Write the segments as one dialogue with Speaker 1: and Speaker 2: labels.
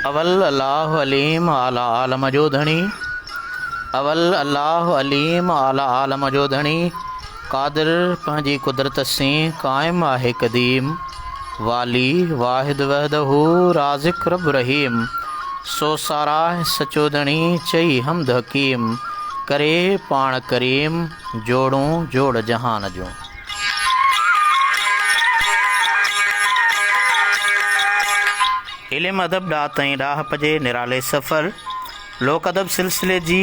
Speaker 1: اول الله عليم اعليٰ عالم جو ڌڻي اول الله عليم اعليٰ عالم جو ڌڻي قادر پنهنجي قدرت سين قائم آهي قديم والي واحد وحده رازق رب رحيم سو ساراهه سچو ڌڻي چئي حمد حڪيم ڪري پاڻ ڪريم جوڙون جوڙ جهان جون. علم ادب ڏات ۽ ڏاهپ جي نرالي سفر، لوڪ ادب سلسلي جي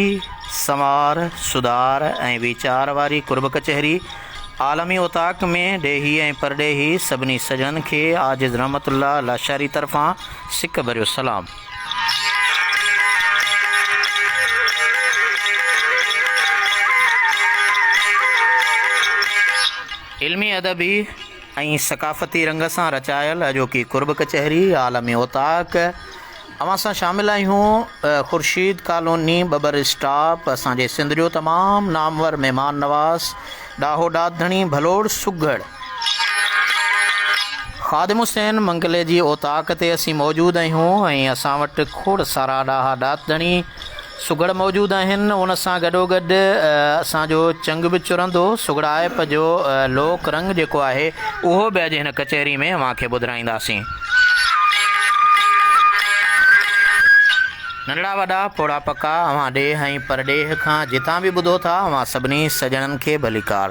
Speaker 1: سنوار، سڌار ۽ ويچار واري قرب ڪچهري، عالمي اوطاق ۾ ڏيهي ۽ پرڏيهي سڀني سڄڻن کي عاجز رحمت الله لاشاري طرفان سڪ ڀريو سلام. علمي ادبي ۽ ثقافتي رنگ سان رچايل اڄوڪي قرب ڪچهري عالمي اوطاق اوهان سان شامل آهيون خورشيد ڪالوني ٻٻر اسٽاپ اسان جي سنڌ جو تمام نامور مهمان نواز ڏاهو ڏات ڌڻي ڀلوڙ سگهڙ خادم حسين منگلي جي اوطاق تي اسين موجود آهيون ۽ اسان وٽ کوڙ سارا ڏاها ڏات ڌڻي سگهڙ موجود آهن ان سان گڏوگڏ اسان جو چنگ به چرندو سگهڙائپ جو لوڪ رنگ جيڪو آهي اهو به اڄ هن ڪچهري ۾ اوهان کي ٻڌرائينداسين. ننڍڙا وڏا پوڙها پڪا اوهان ڏيهه ۽ پرڏيهه کان جتان به ٻڌو ٿا اوهان سڀني سڄڻن کي ڀليڪار.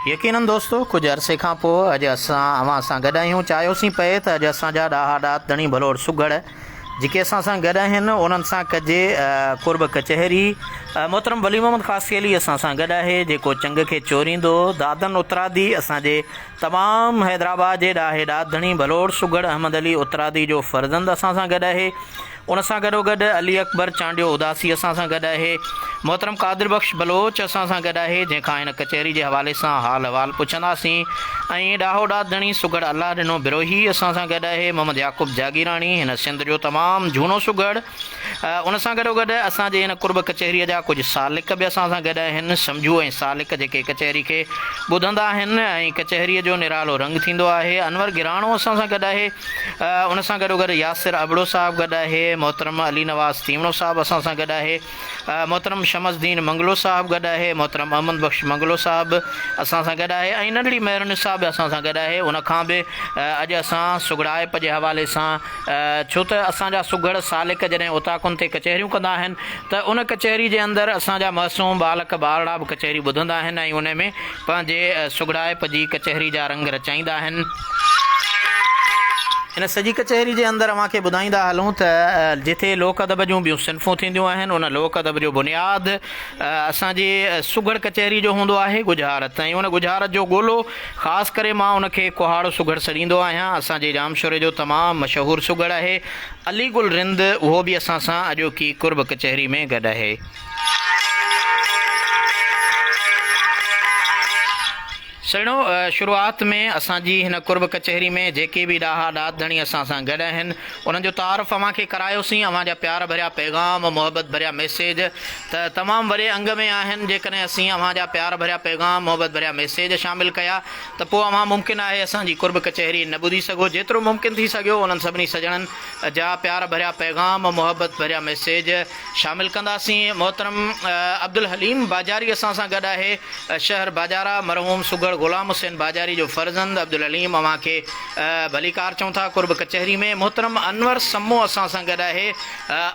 Speaker 1: يقينن دوستو ڪجهه عرصي کان پوء اڄ اسان اوهان سان گڏ آهيون چاهيوسين پئي ته اڄ اسان جا ڏاها ڏات ڌڻي ڀلوڙ سگهڙ جيڪي اسان سان گڏ آهن انهن سان ڪجي قرب ڪچهري محترم ولي محمد خاصخيلي اسان سان گڏ آهي جيڪو چنگ کي چوريندو دادن اترادي اسان جي تمام حيدرآباد جي ڏاهي ڏات ڌڻي ڀلوڙ سگهڙ احمد علي اترادي جو فرزند اسان سان گڏ آهي ان سان گڏوگڏ علي اڪبر چانڊيو اداسي اسان سان گڏ آهي. محترم قادر بخش بلوچ اسان سان گڏ آهي، جنهن کان هن ڪچهري جي حوالي سان حال احوال پڇنداسين ۽ ڏاهو ڏات ڌڻي سگهڙ الله ڏنو بروهي اسان سان گڏ آهي. محمد يعقوب جاگيراڻي هن سنڌ جو تمام جهونو سگهڙ. ان سان گڏوگڏ اسان جي هن قرب ڪچهريء جا ڪجهه سالڪ به اسان سان گڏ آهن. سمجهو ۽ سالڪ جيڪي ڪچهري کي ٻڌندا آهن ۽ ڪچهريء جو نرالو رنگ ٿيندو آهي. انور گراڻو اسان سان گڏ آهي. ان سان گڏوگڏ ياسر ابڙو صاحب گڏ آهي، محترم علي نواز تيوڻو صاحب اسان سان گڏ آهي، محترم شمس الدين منگلو صاحب گڏ آهي، محترم احمد بخش منگلو صاحب اسان سان گڏ آهي ۽ ننڍڙي مهرالنساء به اسان سان گڏ آهي. ان کان به اڄ اسان سگهڙائپ جي حوالي سان ڇو ته اسان جا سگهڙ سالڪ جڏهن اوطاقن تي ڪچهريون ڪندا آهن ته ان ڪچهري جي اندر اسان جا معصوم ٻالڪ ٻارڙا به ڪچهري ٻڌندا آهن ۽ ان ۾ پنهنجي سگهڙائپ جي ڪچهري جا رنگ رچائيندا آهن. هن سڄي ڪچهري جي اندر اوهان کي ٻڌائيندا هلون ته جتي لوڪ ادب جون ٻيون صنفون ٿينديون آهن ان لوڪ ادب جو بنياد اسان جي سگهڙ ڪچهري جو هوندو آهي ڳجهارت ۽ ان ڳجهارت جو ڳولو خاص ڪري مان ان کي ڪهاڙو سگهڙ سڏيندو آهيان اسان جي ڄامشوري جو تمام مشهور سگهڙ آهي علي گل رند اهو به اسان سان اڄوڪي قرب ڪچهري ۾ گڏ آهي. سهڻو شروعات ۾ اسان جي هن قرب ڪچهري ۾ جيڪي به ڏاها ڏات ڌڻي اسان سان گڏ آهن انهن جو تعارف اوهان کي ڪرايوسين اوهان جا پيار ڀريا پيغام محبت ڀريا ميسيج ته تمام وڏي انگ ۾ آهن جيڪڏهن اسين اوهان جا پيار ڀريا پيغام محبت ڀريا ميسيج شامل ڪيا ته پوء اوهان ممڪن آهي اسان جي قرب ڪچهري نه ٻڌي سگهو جيترو ممڪن ٿي سگهيو انهن سڀني سڄڻن جا پيار ڀريا پيغام محبت ڀريا ميسيج شامل ڪنداسين محترم عبدالحليم باجاري اسان سان گڏ آهي شهر باجارا مرحوم سگهڙ غلام حسين باجاري جو فرزند عبدالحليم اوهان کي ڀليڪار چئون ٿا قرب ڪچهري ۾ محترم انور سمو اسان سان گڏ آهي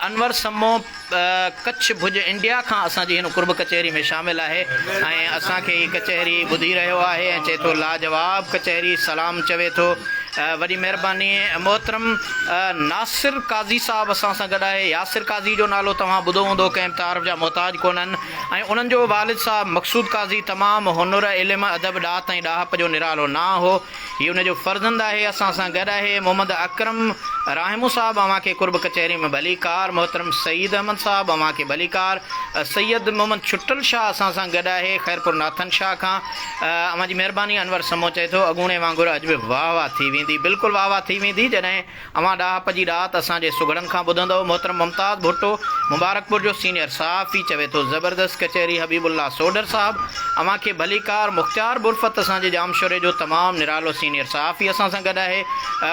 Speaker 1: انور سمو ڪڇ ڀڄ انڊيا کان اسان جي هن قرب ڪچهري ۾ شامل آهي ۽ اسان کي هي ڪچهري ٻڌي رهيو آهي ۽ چئي ٿو لاجواب ڪچهري سلام چوي ٿو وڏي مهرباني محترم ناصر قاضي صاحب اسان سان گڏ آهي ياسر قاضي جو نالو توهان ٻڌو هوندو ڪنهن به تعارف جا محتاج ڪونهن ۽ انهن جو والد صاحب مقصود قاضي تمام هنر، علم، ادب، ڏات ۽ ڏاهپ جو نرالو نانء هو. هي ان جو فرزند آهي، اسان سان گڏ آهي. محمد اڪرم راهمون صاحب اوهان کي قرب ڪچهري ۾ ڀليڪار، محترم سعيد احمد صاحب اوهان کي ڀليڪار، سيد محمد ڇٽل شاهه اسان سان گڏ آهي خيرپور ناٿن شاهه کان اوهان جي مهرباني انور سمون چئي ٿو اڳوڻي وانگر اڄ به واهه واهه ٿي ويندي بلڪل واهه واهه ٿي ويندي جڏهن اوهان ڏاهپ جي ڏات اسان جي سگهڙن کان ٻڌندؤ. محترم ممتاز ڀٽو مبارڪپور جو سينيئر صحافي چوي ٿو زبردست ڪچهري حبيب الله سوڍر صاحب اوهان کي ڀليڪار مختيار برفت اسان جي ڄامشوري جو تمام نرالو سينيئر صحافي اسان سان گڏ آهي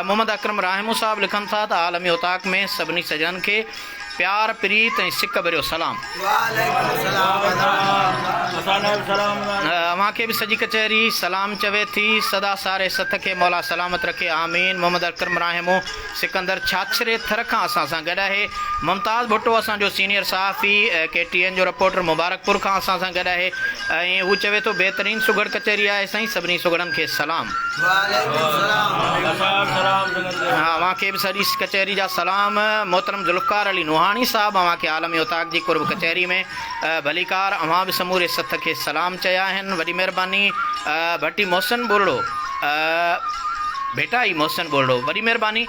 Speaker 1: محمد اڪرم راهمون صاحب لکن ٿا ته عالمي اوطاق ۾ سڀني سڄڻن کي پيار پريت ۽ سڪ ڀريو سلام. اوهان کي به سڄي ڪچهري سلام چوي ٿي. سدا ساري سٿ کي مولا سلامت رکي آمين. محمد اڪرم راهمون سڪندر ڇاڇري ٿر کان اسان سان گڏ آهي. ممتاز ڀٽو اسان جو سينيئر صحافي ڪي ٽي اين جو رپورٽر مبارڪپور کان اسان سان گڏ آهي ۽ هو چوي ٿو بهترين سگهڙ ڪچهري آهي سائين سڀني سگهڙن کي سلام. اوهان کي به سڄي ڪچهري جا سلام. محترم ذوالفقار علي نوحاڻي صاحب اوهان کي عالمي اوطاق جي قرب ڪچهري ۾ ڀليڪار. اوهان به سموري سٿ کي سلام چيا آهن. وڏي مهرباني ڀٽي محسن ٻرڙو ڀيٽائي محسن ٻرڙو وڏي مهرباني.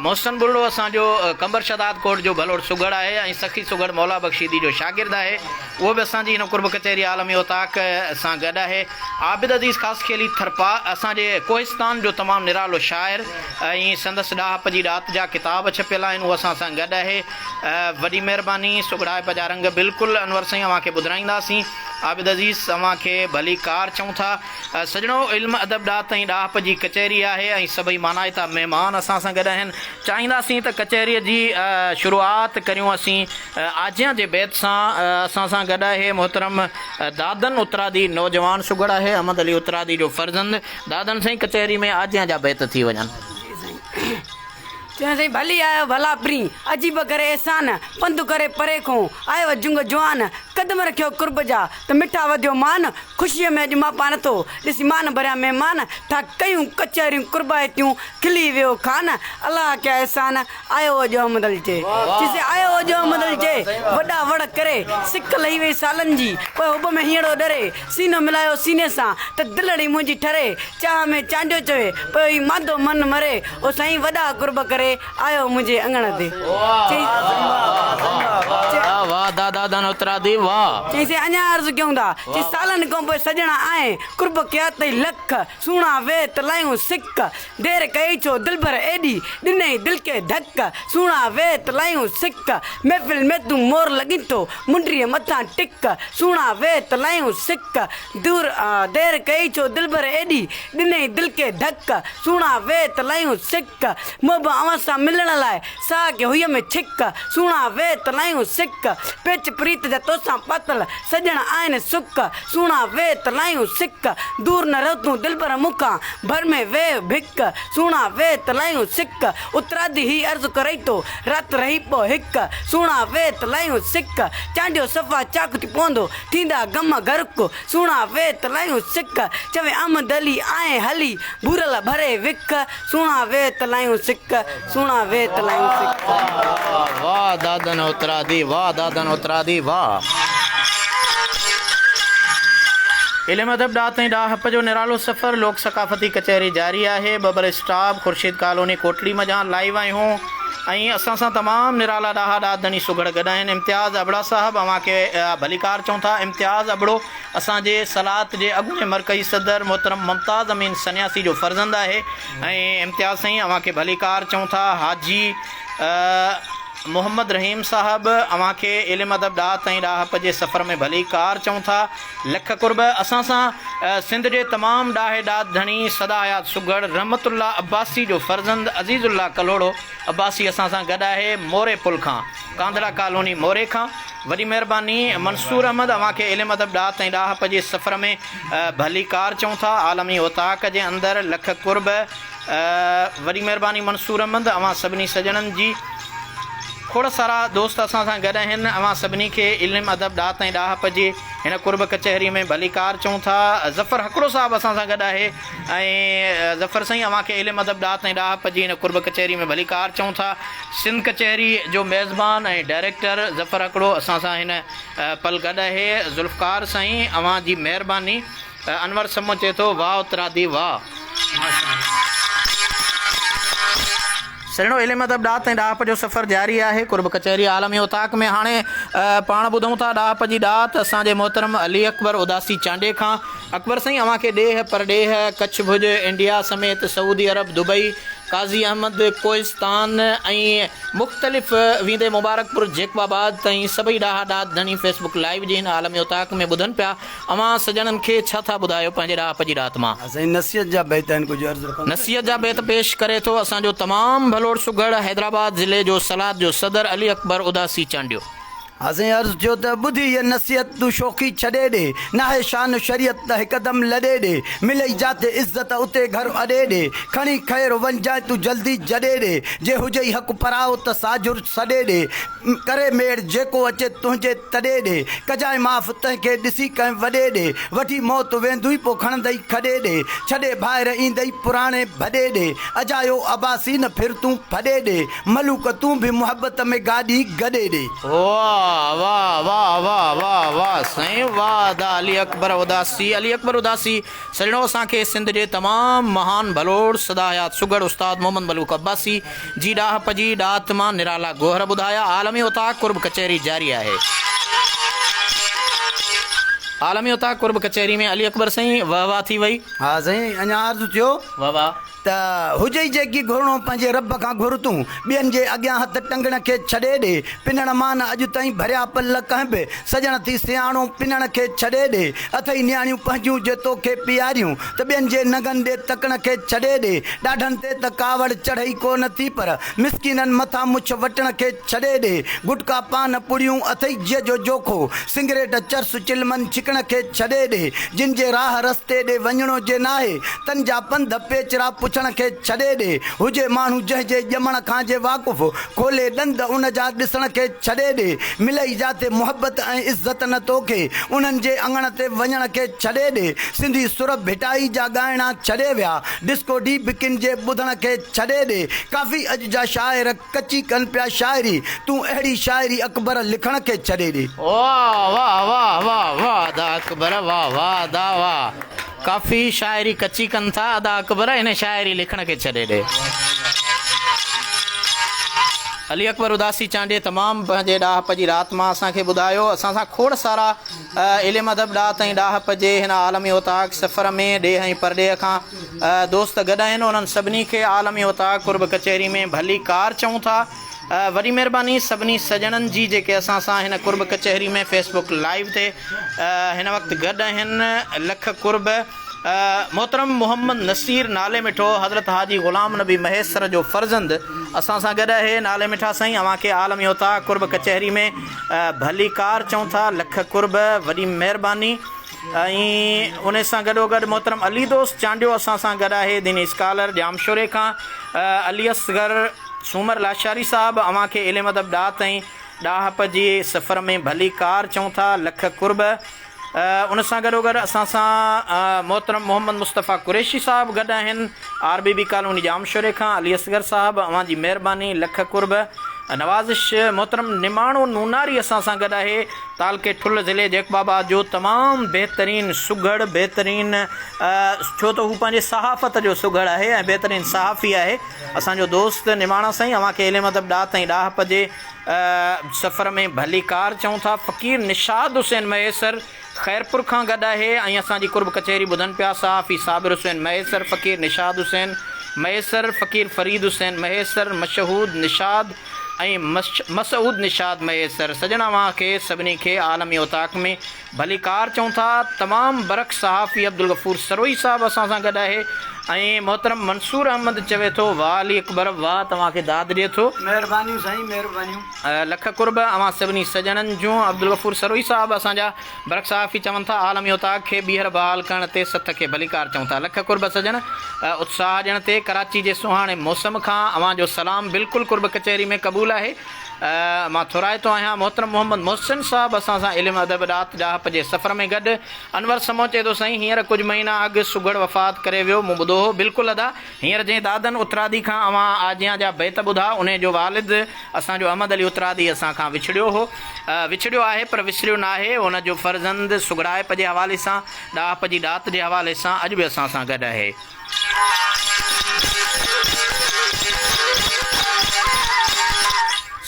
Speaker 1: محسن ٻرڙو اسان جو قمبر شهداد ڪوٽ جو ڀلوڙ سگهڙ آهي ۽ سخي سگهڙ مولا بخش شيدي جو شاگرد آهي. اهو به اسان جي هن قرب ڪچهري عالمي اوطاق سان گڏ آهي. عابد عزيز خاصخيلي ٿرپا اسان جي ڪوهستان جو تمام نرالو شاعر ۽ سندس ڏاهپ جي ڏات جا ڪتاب ڇپيل آهن اهو اسان سان گڏ آهي. وڏي مهرباني سگهڙائپ جا رنگ بلڪل انور سائين اوهان کي ٻڌرائينداسين. عابد عزيز اوهان کي ڀليڪار چئون ٿا. سڄڻو علم ادب ڏات ۽ ڏاهپ جي ڪچهري آهي ۽ سڀئي مانائتا مهمان اسان سان گڏ آهن. چاهينداسين ته ڪچهري جي شروعات ڪريون اسين آجيان جي بيت سان. اسان سان گڏ آهي محترم دادن اترادي نوجوان سگهڙ آهي احمد علي اترادي جو فرزند. دادن سائين ڪچهري ۾ آجيان جا بيت ٿي وڃن.
Speaker 2: جي سائين. چيائين سائين ڀلي آيو ڀلا پرين، عجيب ڪري احسان، پنڌ ڪري پري کون، آيو جنگ جوان، قدم رکيو قرب جا، ته مٺا وڌيو مان، خوشيء ۾ اڄ مان پان ٿو، ڏسي مان ڀريا مهمان، ٿا ڪيون ڪچهريون قربائتيون، کلي ويو خان، الله ڪيا احسان، آيو اڄ احمد علي چئي، چي سي آيو اڄ احمد علي چئي، وڏا وڙ ڪري، سڪ لهي وئي سالن جي، پوء حب ۾ هينئڙو ڏري، سينو ملايو سيني سان، ته دلڙي منهنجي ٺري، چاهه ۾ چانڊيو چوي، پيو هي ماندو من مري، او سائين وڏا قرب ڪري، آيو منهنجي اڱڻ تي. چئي.
Speaker 1: واھ واھ دادا ڌن اترادي واھ.
Speaker 2: چئي سائين اڃا عرض ڪيون ٿا، چي سالن کان پوء سڄڻا آئين، قرب ڪيا تئي لک، سهڻا ويهه ته لايون سڪ، دير ڪئي ڇو دلبر ايڏي، ڏنئي دل کي ڌڪ، سهڻا ويهه ته لايون سڪ، محفل ۾ تون مور لڳين ٿو، منڊيء مٿان ٽڪ، سهڻا ويهه ته لايون سڪ، دور دير ڪئي ڇو دلبر ايڏي، ڏنئي دل کي ڌڪ، سهڻا ويهه ته لايون سڪ، محب اوهان سان ملڻ لاء، ساهه کي هئي ۾ ڇڪ، سهڻا ويهه ته لايون سڪ، پيچ پريت جا توسان پاتل، سڄڻ آهن سڪ، سهڻا ويهه ته لايون سڪ، دور نه رهه تون دلبر مون کان، ڀر ۾ ويهه ڀڪ، سهڻا ويهه ته لايون سڪ، اترادي هي عرض ڪرئي ٿو، رات رهي پو هڪ، سهڻا ويهه ته لايون سڪ، چانڊيو صفا چاڪ ٿي پوندو، ٿيندا غم غرق، سهڻا ويهه ته لايون سڪ، چوي احمد علي آئين هلي، ڀورل ڀري وک، سهڻا ويهه ته لايون سڪ، سهڻا ويهه ته لايون سڪ.
Speaker 1: واه دادن اترادي واه دادن اترادي واه. علم ادب ڏات ۽ ڏاهپ جو نرالو سفر لوڪ ثقافتي ڪچهري جاري آهي ٻٻر اسٽاپ خورشيد ڪالوني ڪوٽڙي منجهان لائيو آهيون ۽ اسان سان تمام نرالا ڏاها ڏات ڌڻي سگهڙ گڏ آهن امتياز ابڙا صاحب اوهان کي ڀليڪار چئون ٿا امتياز ابڙو اسان جي سلات جي اڳوڻي مرڪزي صدر محترم ممتاز امين سنياسي جو فرزند آهي ۽ امتياز سائين اوهان کي ڀليڪار چئون ٿا حاجي محمد رحيم صاحب اوهان کي علم ادب ڏات ۽ ڏاهپ جي سفر ۾ ڀليڪار چئون ٿا لک قرب اسان سان سنڌ جي تمام ڏاهي ڏات ڌڻي سدا حيات سگهڙ رحمت الله عباسي جو فرزند عزيز الله ڪلهوڙو عباسي اسان سان گڏ آهي موري پل کان ڪانڌڙا ڪالوني موري کان وڏي مهرباني منصور احمد اوهان کي علم ادب ڏات ۽ ڏاهپ جي سفر ۾ ڀليڪار چئون ٿا عالمي اوطاق جي اندر لک قرب وڏي مهرباني منصور احمد اوهان سڀني سڄڻن جي کوڙ سارا دوست اسان سان گڏ آهن اوهان سڀني کي علم ادب ڏات ۽ ڏاهپ جي هن قرب ڪچهري ۾ ڀليڪار چئون ٿا ظفر هڪڙو صاحب اسان سان گڏ آهي ۽ ظفر سائين اوهان کي علم ادب ڏات ۽ ڏاهپ جي هن قرب ڪچهري ۾ ڀليڪار چئون ٿا سنڌ ڪچهري جو ميزبان ۽ ڊائريڪٽر ظفر هڪڙو اسان سان هن پل گڏ آهي ذوالفقار سائين اوهان جي مهرباني انور سمون چئي ٿو واه اترادي واه. سهڻو علم ادب ڏات ۽ ڏاهپ جو سفر جاري آهي. قرب ڪچهري عالمي اوطاق ۾ هاڻي پاڻ ٻڌون ٿا ڏاهپ جي ڏات اسان جي محترم علي اڪبر اداسي چانڊيي کان. اڪبر سائين اوهان کي ڏيهه پرڏيهه، ڪڇ ڀڄ، انڊيا سميت سعودي عرب، دبئي، قاضي احمد، ڪوهستان ۽ مختلف ويندي مبارڪپور، جيڪب آباد تائين سڀئي ڏاها ڏات ڌڻي فيسبوڪ لائيو جي هن عالمي اوطاق ۾ ٻڌن پيا. اوهان سڄڻن کي ڇا ٿا ٻڌايو پنهنجي ڏاهپ جي ڏات مان؟
Speaker 3: سائين نصيحت جا بيت آهن ڪجهه عرض رکندس.
Speaker 1: نصيحت جا بيت پيش ڪري ٿو اسان جو تمام ڀلوڙ سگهڙ حيدرآباد ضلعي جو سلاد جو صدر علي اڪبر اداسي چانڊيو.
Speaker 3: ها سائين عرض ٿيو ته ٻڌ هيء نصيحت تون شوخي ڇڏي ڏي، ناهي شان شريعت ته هڪدم لڏي ڏي، ملئي جاتي عزت اتي گهر اڏي ڏي، کڻي خير وڃجانء تون جلدي جڏي ڏي، جي هجئي حق پرائو ته ساجهر سڏي ڏي، ڪري ميڙ جيڪو اچي تنهنجي تڏي ڏي، ڪجانء معاف تنهن کي ڏسي ڪنهن وڏي ڏي، وٺي موت ويندوئي پوء کڻندئي کڏي ڏي، ڇڏي ڀائر ايندئي پراڻي ڀڏي ڏي، اجايو عباسي نه ڦر تون ڦڏي ڏي، ملوڪ تون به محبت ۾ گاڏي گڏي ڏي.
Speaker 1: واھ واھ واھ واھ واھ واھ سائين واھ ادا علي اڪبر اداسي علي اڪبر اداسي سڄڻو اسان کي سنڌ جي تمام مهان ڀلوڙ سدا حيات سگهڙ استاد محمد ملوڪ عباسي جي ڏاهپ جي ڏات مان نرالا گوهر ٻڌايا. عالمي اوطاق قرب ڪچهري جاري آهي. عالمي اوطاق قرب ڪچهري ۾ علي اڪبر سائين وهه واه ٿي وئي.
Speaker 3: ها سائين اڃا عرض ٿيو.
Speaker 1: وهه واه.
Speaker 3: ته هجئي جيڪي گهرڻو پنهنجي رب کان گهر تون، ٻين جي اڳيان هٿ ٽنگڻ کي ڇڏي ڏي، پنڻ مان نه اڄ تائين ڀريا پل ڪنهن به، سڄڻ ٿي سياڻو پنڻ کي ڇڏي ڏي، اٿئي نياڻيون پنهنجون جي توکي پياريون، ته ٻين جي ننگن ڏي تڪڻ کي ڇڏي ڏي، ڏاڍن تي ته ڪاوڙ چڙهئي ڪو نه ٿي پر مسڪينن مٿان مڇ وٽڻ کي ڇڏي ڏي، گٽڪا پان پڙيون اٿئي جيء جو جوکو، سنگريٽ چرس چلمن ڇڪڻ کي ڇڏي ڏي، جن جي راهه رستي ڏي وڃڻو جي ناهي، تن جا پنڌ پيچرا پڇڻ کي ڇڏي ڏي، هجي ماڻهو جنهن جي ڄمڻ کان جي واقف، کولي ڏند ان جا ڏسڻ کي ڇڏي ڏي، ملئي جاتي محبت ۽ عزت نه توکي، انهن جي اڱڻ تي وڃڻ کي ڇڏي ڏي، سنڌي سر ڀٽائي جا ڳائڻا ڇڏي ويا، ڊسڪو ڊي به ڪن جي ٻڌڻ کي ڇڏي ڏي، ڪافي اڄ جا شاعر ڪچي ڪن پيا شاعري، تون اهڙي شاعري اڪبر لکڻ کي ڇڏي ڏي.
Speaker 1: واه واه واه واه واه ادا اڪبر واه واه ادا واه ڪافي شاعري ڪچي ڪن ٿا ادا اڪبر ان شاعري لکڻ کي ڇڏي ڏي. علي اڪبر اداسي چانڊيي تمام پنهنجي ڏاهپ جي رات مان اسان کي ٻڌايو اسان سان کوڙ سارا علم ادب ڏات ۽ ڏاهپ جي هن عالمي اوطاق سفر ۾ ڏيهه ۽ پرڏيهه کان دوست گڏ آهن انهن سڀني کي عالمي اوطاق قرب ڪچهري ۾ ڀلي ڪار چئون ٿا وڏي مهرباني سڀني سڄڻن جي جيڪي اسان سان هن قرب ڪچهري ۾ فيسبوڪ لائيو تي هن وقت گڏ آهن لک قرب محترم محمد نصير نالي مٺو حضرت حاجي غلام نبي مهيسر جو فرزند اسان سان گڏ آهي نالي مٺا سائين اوهان کي عالمي اوطاق قرب ڪچهري ۾ ڀلي ڪار چئون ٿا لک قرب وڏي مهرباني ۽ ان سان گڏوگڏ محترم علي دوست چانڊيو اسان سان گڏ آهي ديني اسڪالر ڄامشوري کان علي اصغر سومر لاشاري صاحب اوهان کي علم ادب ڏات ۽ ڏاهپ جي سفر ۾ ڀلي ڪار چئون ٿا لک قرب ان سان گڏوگڏ اسان سان محترم محمد مصطفيٰ قريشي صاحب گڏ آهن آر بي بي ڪالوني ڄامشوري کان علي اصغر صاحب اوهان جي مهرباني لک قرب نوازش محترم نماڻو نوناري اسان سان گڏ آهي تعلقي ٺل ضلعي جيڪب آباد جو تمام بهترين سگهڙ بهترين ڇو ته هو پنهنجي صحافت جو سگهڙ آهي ۽ بهترين صحافي آهي اسان جو دوست نماڻا سائين اوهان کي علم ادب ڏات ۽ ڏاهپ جي سفر ۾ ڀليڪار چئون ٿا فقير نشاد حسين مهيسر خيرپور کان گڏ آهي ۽ اسان جي قرب ڪچهري ٻڌن پيا صحافي صابر حسين مهيسر فقير نشاد حسين مهيسر فقير فريد حسين مهيسر مشهود نشاد ۽ مسعود نشاد مهيسر سڄڻ اوهان کي سڀني کي عالمي اوطاق ۾ ڀليڪار چئون ٿا تمام برک صحافي عبدالغفور سروهي صاحب اسان سان گڏ آهي ۽ محترم منصور احمد چوي ٿو واه علي اڪبر واه توهان کي داد ڏي ٿو.
Speaker 3: مهربانيون سائين مهربانيون.
Speaker 1: لک قرب اوهان سڀني سڄڻن جون. عبدالغفور سروهي صاحب اسان جا برک صحافي چون ٿا عالمي اوطاق کي ٻيهر بحال ڪرڻ تي سٿ کي ڀليڪار چئون ٿا لک قرب سڄڻ اتساهه ڏيڻ تي ڪراچي جي سهاڻي موسم کان اوهان جو سلام بلڪل قرب ڪچهري ۾ قبول آهي مان ٿورائتو آهيان محترم محمد محسن صاحب اسان سان علم ادب ڏات ڏاهپ جي سفر ۾ گڏ انور سمون چئي ٿو سائين هينئر ڪجهه مهينا اڳ سگهڙ وفات ڪري ويو مون ٻڌو هو بلڪل ادا هينئر جنهن دادن اترادي کان اوهان آجيان جا بيت ٻڌا، انهي جو والد اسان جو احمد علي اترادي اسان کان وڇڙيو هو. وڇڙيو آهي پر وسريو ناهي. ان جو فرزند سگهڙائپ جي حوالي سان، ڏاهپ جي ڏات جي حوالي سان اڄ به اسان سان گڏ آهي.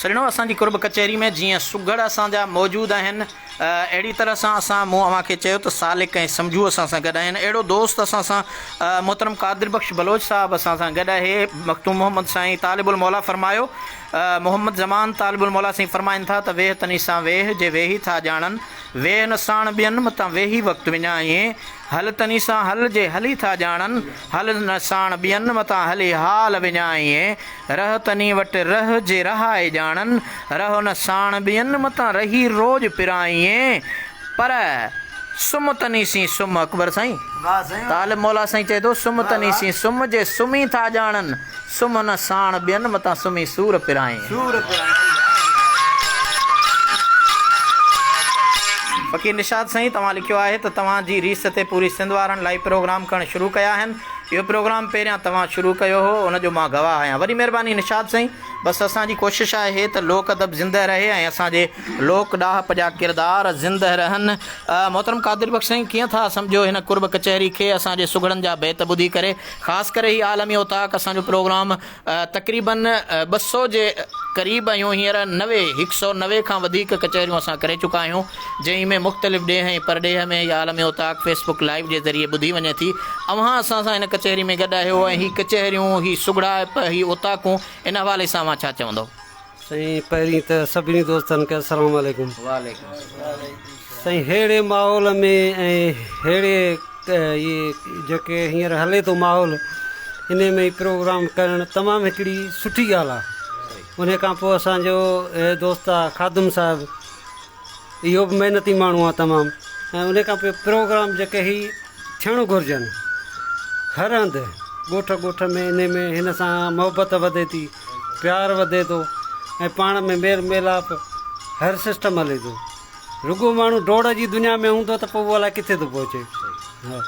Speaker 1: سڄڻو اسان جي قرب ڪچهري ۾ جيئن سگهڙ اسان جا موجود آهن اهڙي طرح سان اسان مون اوهان کي چيو ته سالڪ ۽ سمجهو اسان سان گڏ آهن اهڙو دوست اسان سان محترم قادر بخش بلوچ صاحب اسان سان گڏ آهي مخدوم محمد سائين طالب الموليٰ فرمايو محمد زمان طالب الموليٰ سائين فرمائن ٿا ته ويهه تني سان ويهه جي ويهي ٿا ڄاڻن ويهه نه ساڻ ٻين متان ويهي وقت وڃائين هل تني سان هل جي هلي ٿا ڄاڻن هل نه ساڻ ٻين متان هلي حال وڃائين رهه تني وٽ رهه جي رهائي ڄاڻن، رهه نه ساڻ ٻين متان رهي روڄ پرائين، پر سم تني سين سم اڪبر سائين طالب مولا سائين چئي ٿو سم تني سين سم جي سمي ٿا ڄاڻن، سم نه ساڻ ٻين متان سمي سور پرائين. فقير نشاد سائين توهان لکيو آهي ته توهان جي ريس تي پوري سنڌ وارن لائيو پروگرام ڪرڻ شروع ڪيا آهن. اهو پروگرام پهريان توهان شروع ڪيو هو ان جو مان گواهه آهيان. وڏي مهرباني نشاد سائين. بس اسان جي ڪوشش آهي ته لوڪ ادب زنده رهي ۽ اسان جي لوڪ ڏاهپ جا ڪردار زنده رهن. محترم قادر بخش سائين ڪيئن ٿا سمجهو هن قرب ڪچهري کي اسان جي سگهڙن جا بيت ٻڌي ڪري خاص ڪري هي عالمي اوطاق اسان جو پروگرام تقريبن 200 جي قريب آهيون هينئر 90 هڪ سئو 90 کان وڌيڪ ڪچهريون اسان ڪري چڪا آهيون جنهن ۾ مختلف ڏيهه ۽ پرڏيهه ۾ هي عالمي اوطاق فيس بڪ لائيو جي ذريعي ٻڌي وڃي ٿي اوهان اسان سان هن ڪچهري ۾ گڏ آهيو ۽ هي ڪچهريون هي سگهڙائپ هي اوطاقون ان حوالي سان اوهان ڇا چوندو.
Speaker 4: سائين پهرين ته سڀني دوستن کي السلام عليڪم.
Speaker 1: وعليڪم السلام.
Speaker 4: سائين ههڙي ماحول ۾ ۽ ههڙي هي جيڪي هينئر هلي ٿو ماحول انهي ۾ پروگرام ڪرڻ تمام هڪڙي سٺي ڳالهه آهي انهي کان پوء اسان جو هي دوست آ خادم صاحب اهو به محنتي ماڻهو آ تمام ۽ انهي کان پوء پروگرام جيڪي هي ٿيڻ گهرجن هر هنڌ ڳوٺ ڳوٺ ۾ انهي ۾ هن سان محبت وڌي ٿي پيار وڌي ٿو ۽ پاڻ ۾ ميل ميلاپ هر سسٽم هلي ٿو رڳو ماڻهو ڊوڙ جي دنيا ۾ هوندو ته پوء اهو الائي ڪٿي ٿو پهچي. ها.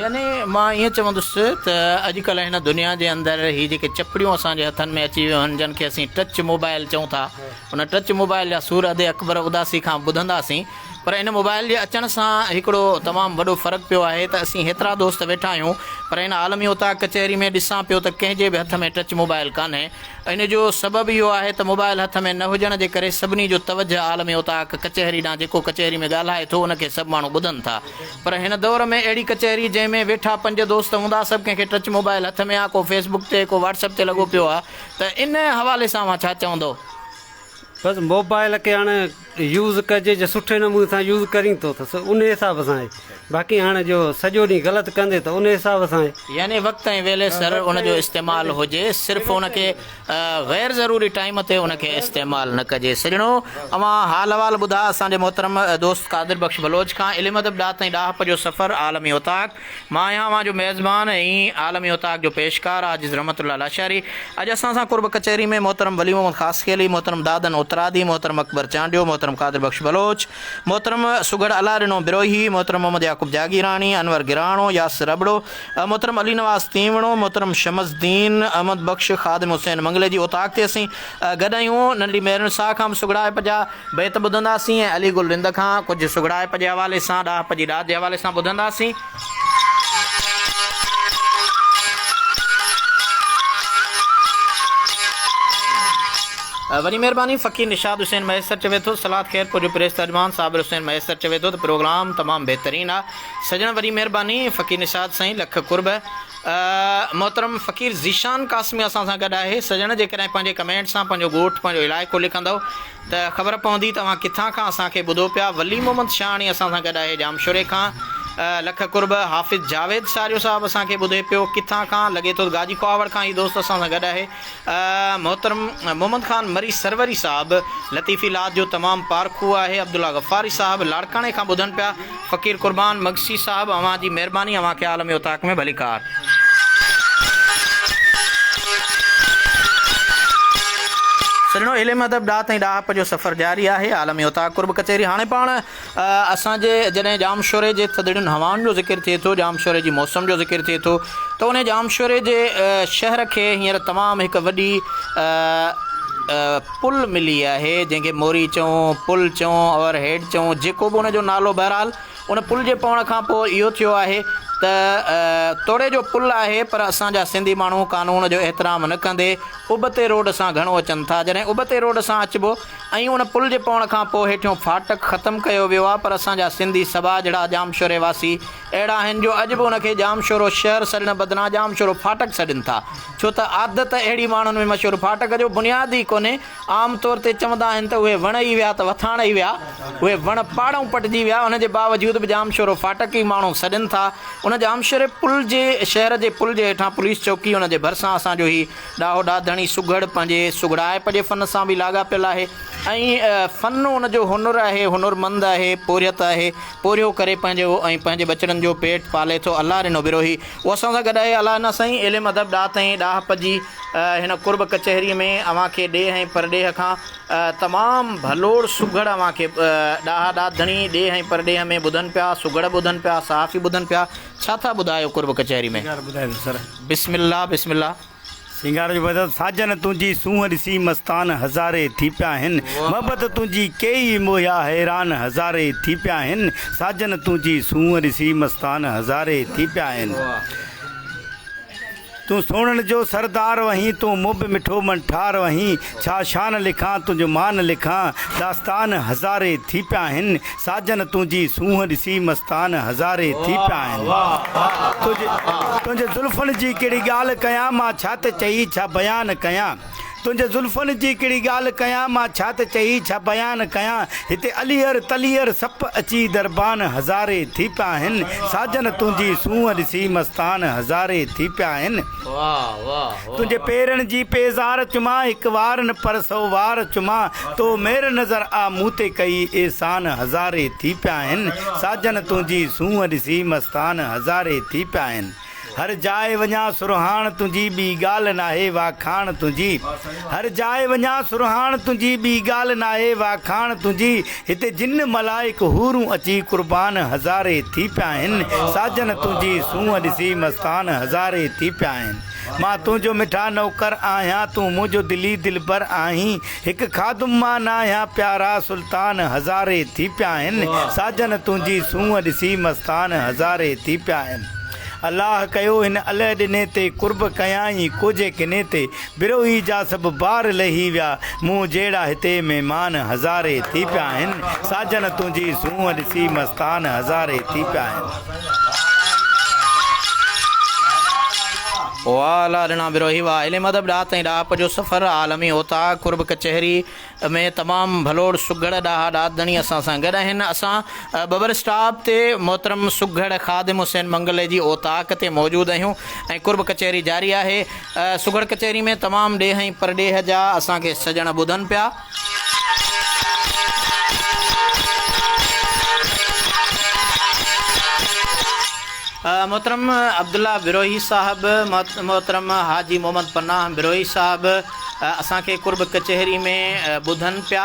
Speaker 1: يعني مان ائين چوندس ته اڄڪلهه هن دنيا جي اندر هي جيڪي چپڙيون اسان جي هٿن ۾ اچي ويون آهن جن کي اسين ٽچ موبائل چئون ٿا ان ٽچ موبائل جا سور ادي اڪبر اداسي کان ٻڌنداسين پر ان موبائل جي اچڻ سان هڪڙو تمام وڏو فرق پيو آهي ته اسين هيترا دوست ويٺا آهيون پر هن عالمي اوطاق ڪچهري ۾ ڏسان پيو ته ڪنهن جي به هٿ ۾ ٽچ موبائل ڪانهي ان جو سبب اهو آهي ته موبائل هٿ ۾ نه هجڻ جي ڪري سڀني جو توجهه عالمي اوطاق ڪچهري ڏانهن جيڪو ڪچهري ۾ ڳالهائي ٿو ان کي سڀ ماڻهو ٻڌن ٿا پر هن دور ۾ اهڙي ڪچهري جنهن ۾ ويٺا پنج دوست هوندا سڀ ڪنهن کي ٽچ موبائل هٿ ۾ آ ڪو فيس بڪ تي ڪو واٽس اپ تي لڳو پيو آ ته ان حوالي سان اوهان ڇا چوندو؟
Speaker 4: بس موبائل کي هاڻي يوز ڪجي جي سٺي نموني سان يوز ڪرين ٿو ته ان حساب سان آهي باقي هاڻي جو سڄو ڏينهن غلط ڪندي ته ان حساب سان آهي.
Speaker 1: يعني وقت ۽ ويلي سر ان جو استعمال هجي صرف ان کي غير ضروري ٽائيم تي ان کي استعمال نه ڪجي سڄڻو اوهان حال احوال ٻڌا اسان جي محترم دوست قادر بخش بلوچ کان علم ادب ڏات ۽ ڏاهپ جو سفر عالمي اوطاق مان آهيان اوهان جو ميزبان ۽ عالمي اوطاق جو پيشڪار عاجز رحمت الله لاشاري. اڄ اسان سان قرب ڪچهري ۾ محترم ولي محمد خاصخيلي، محترم دادن اترادي، محترم اڪبر چانڊيو، محترم قادر بخش بلوچ، محترم سگهڙ الله ڏنو بروهي، محترم محمد يعقوب جاگيراڻي، انور گراڻو، ياسر ابڙو، محترم علي نواز تيوڻو، محترم شمس الدين، احمد بخش، خادم حسين منگلي جي اوطاق تي اسين گڏ آهيون. ننڍي مهرالنساء کان به سگهڙائپ جا بيت ٻڌنداسين ۽ علي گل رند کان ڪجهه سگهڙائپ جي حوالي سان، ڏاهپ جي ڏات جي حوالي سان ٻڌنداسين. وڏي مهرباني فقير نشاد حسين مهيسر چوي ٿو صلات خيرپور جو پريس ترجمان صابر حسين مهيسر چوي ٿو ته پروگرام تمام بهترين آ سڄڻ وڏي مهرباني فقير نشاد سائين لک قرب. محترم فقير ذيشان قاسمي اسان سان گڏ آهي سڄڻ جيڪڏهن پنهنجي ڪمينٽ سان پنهنجو ڳوٺ پنهنجو علائقو لکندؤ ته خبر پوندي ته اوهان ڪٿان کان اسان کي ٻڌو پيا ولي محمد شاهاڻي اسان سان گڏ آهي ڄامشوري کان لک قرب حافظ جاويد ساريو صاحب اسان کي ٻڌي پيو ڪٿان کان لڳي ٿو گاجي خواوڙ کان هي دوست اسان سان گڏ آهي محترم محمد خان مري سروري صاحب لطيفي لات جو تمام پارکو آهي عبدالله غفاري صاحب لاڙڪاڻي کان ٻڌن پيا فقير قربان مگسي صاحب اوهان جي مهرباني اوهان کي عالمي اوطاق ۾ ڀليڪار. سڄڻو علم ادب ڏات ۽ ڏاهپ جو سفر جاري آهي عالمي اوطاق قرب ڪچهري هاڻي پاڻ اسان جي جڏهن ڄامشوري جي ٿڌڙين هوائن جو ذڪر ٿئي ٿو ڄامشوري جي موسم جو ذڪر ٿئي ٿو ته انهي ڄامشوري جي شهر کي هينئر تمام هڪ وڏي پل ملي آهي جنهن کي موري چئون، پل چئون، اوور هيڊ چئون جيڪو به ان جو نالو بهرحال ان پل جي پوڻ کان پوء اهو ٿيو آهي ته توڙي جو پل آهي پر اسان جا سنڌي ماڻهو قانون جو احترام نه ڪندي ابتي روڊ سان گهڻو اچن ٿا. جڏهن ابتي روڊ سان اچبو ۽ ان پل جي پوڻ کان پوء هيٺيون ڦاٽڪ ختم ڪيو ويو آهي پر اسان جا سنڌي سٻاجهڙا ڄامشوري واسي اهڙا آهن جو اڄ به ان کي ڄامشورو شهر سڏڻ بدران ڄامشورو ڦاٽڪ سڏين ٿا ڇو ته عادت اهڙي ماڻهن ۾ مشهور ڦاٽڪ جو بنياد ئي ڪونهي عام طور تي چوندا آهن ته اهي وڻ ئي ويا ته وٿاڻ ئي ويا اهي وڻ پاڙئون پٽجي ويا ان جي باوجود به ڄامشورو ڦاٽڪ ئي ماڻهو سڏين ٿا ان ڄامشوري پل جي شهر جي پل جي هيٺان پوليس چوڪي ان جي ڀرسان اسان جو هي ڏاهو ڏاڌڻي سگهڙ پنهنجي سگهڙائپ جي فن سان به لاڳاپيل آهي ۽ فن ان جو هنر آهي، هنرمند آهي، پورهيت آهي، پورهيو ڪري پنهنجو ۽ پنهنجي ٻچڙن جو پيٽ پالي ٿو، الله ڏنو بروهي اهو اسان سان گڏ آهي، الله ڏنا سائين علم ادب ڏات ۽ ڏاهپ جي هن قرب ڪچهري ۾ اوهان کي ڏيهه ۽ پرڏيهه کان تمام ڀلوڙ سگهڙ اوهان کي ڏاها ڏات ڌڻي ڏيهه ۽ پرڏيهه ۾ ٻڌن پيا، سگهڙ ٻڌن پيا، صحافي ٻڌن پيا، ڇا ٿا ٻڌايو قرب ڪچهري ۾؟
Speaker 5: سينگار ٻڌايو سر.
Speaker 1: بسم الله بسم الله.
Speaker 5: سينگار جو بيت، ساجن تنهنجي سونهن ڏسي مستان هزارين ٿي پيا هن، محبت تنهنجي ڪيئي موهيا حيران هزارين ٿي پيا هن، ساجن تنهنجي سونهن ڏسي مستان هزارين ٿي پيا هن. تون سهڻن جو سردار وهين، تون مون به مٺو منٺار وهين، ڇا شان لکان تنهنجو مان لکان، داستان هزارين ٿي پيا هن، ساجن تنهنجي سونهن ڏسي مستان هزارين ٿي پيا آهن. تنهنجي زلفن جي ڪهڙي ڳالهه ڪيان مان ڇا ته چئي ڇا بيان ڪيان. تنهنجي زلفن جي ڪهڙي ڳالهه ڪيان مان ڇا ته چئي ڇا بيان ڪيان. هتي اليهر تليهر سپ اچي دربان هزارين ٿي پيا آهن. ساجن تنهنجي سونهن ڏسي مستان هزارين ٿي پيا آهن. تنهنجي پيرن جي پيزار چمان هڪ وار نه پر سئو وار چمان تو مير نظر آ مون تي ڪئي احسان هزارين ٿي پيا آهن ساجن تنهنجي سونهن ڏسي مستان هزارين ٿي پيا آهن هر جاء وڃان سرهاڻ تنهنجي ٻي ڳالهه ناهي واکاڻ تنهنجي هر جاء وڃان سرهاڻ تنهنجي ٻي ڳالهه ناهي واکاڻ تنهنجي هتي جن ملائڪ حورون اچي قربان هزارين ٿي پيا آهن ساجن تنهنجي سونهن ڏسي مستان هزارين ٿي پيا آهن مان تنهنجو مٺا نوڪر آهيان، تون منهنجو دلي دلبر آهين، هڪ خادم مان ناهيان پيارا سلطان هزارين ٿي پيا آهن، ساجن تنهنجي سونهن ڏسي مستان هزارين ٿي پيا آهن. الله ڪيو هن الهه ڏني تي قرب ڪيائين ڪوجهي ڪني تي، بروهي جا سڀ بار لهي ويا، مون جهڙا هتي مهمان هزارين ٿي پيا آهن، ساجن تنهنجي سونهن ڏسي مستان هزارين ٿي پيا آهن.
Speaker 1: واھ الله ڏنا بروهي واھ علم ادب ڏات ۽ ڏاهپ جو سفر عالمي اوطاق قرب ڪچهري ۾ تمام ڀلوڙ سگهڙ ڏاها ڏات ڌڻي اسان سان گڏ آهن اسان ٻٻر اسٽاپ تي محترم سگهڙ خادم حسين منگلي جي اوطاق تي موجود آهيون ۽ قرب ڪچهري جاري آهي سگهڙ ڪچهري ۾ تمام ڏيهه ۽ پرڏيهه جا اسان کي سڄڻ ٻڌن پيا. محترم عبدالله بروهي صاحب، محترم حاجي محمد پناهه بروهي صاحب اسان کي قرب ڪچهري ۾ ٻڌن پيا.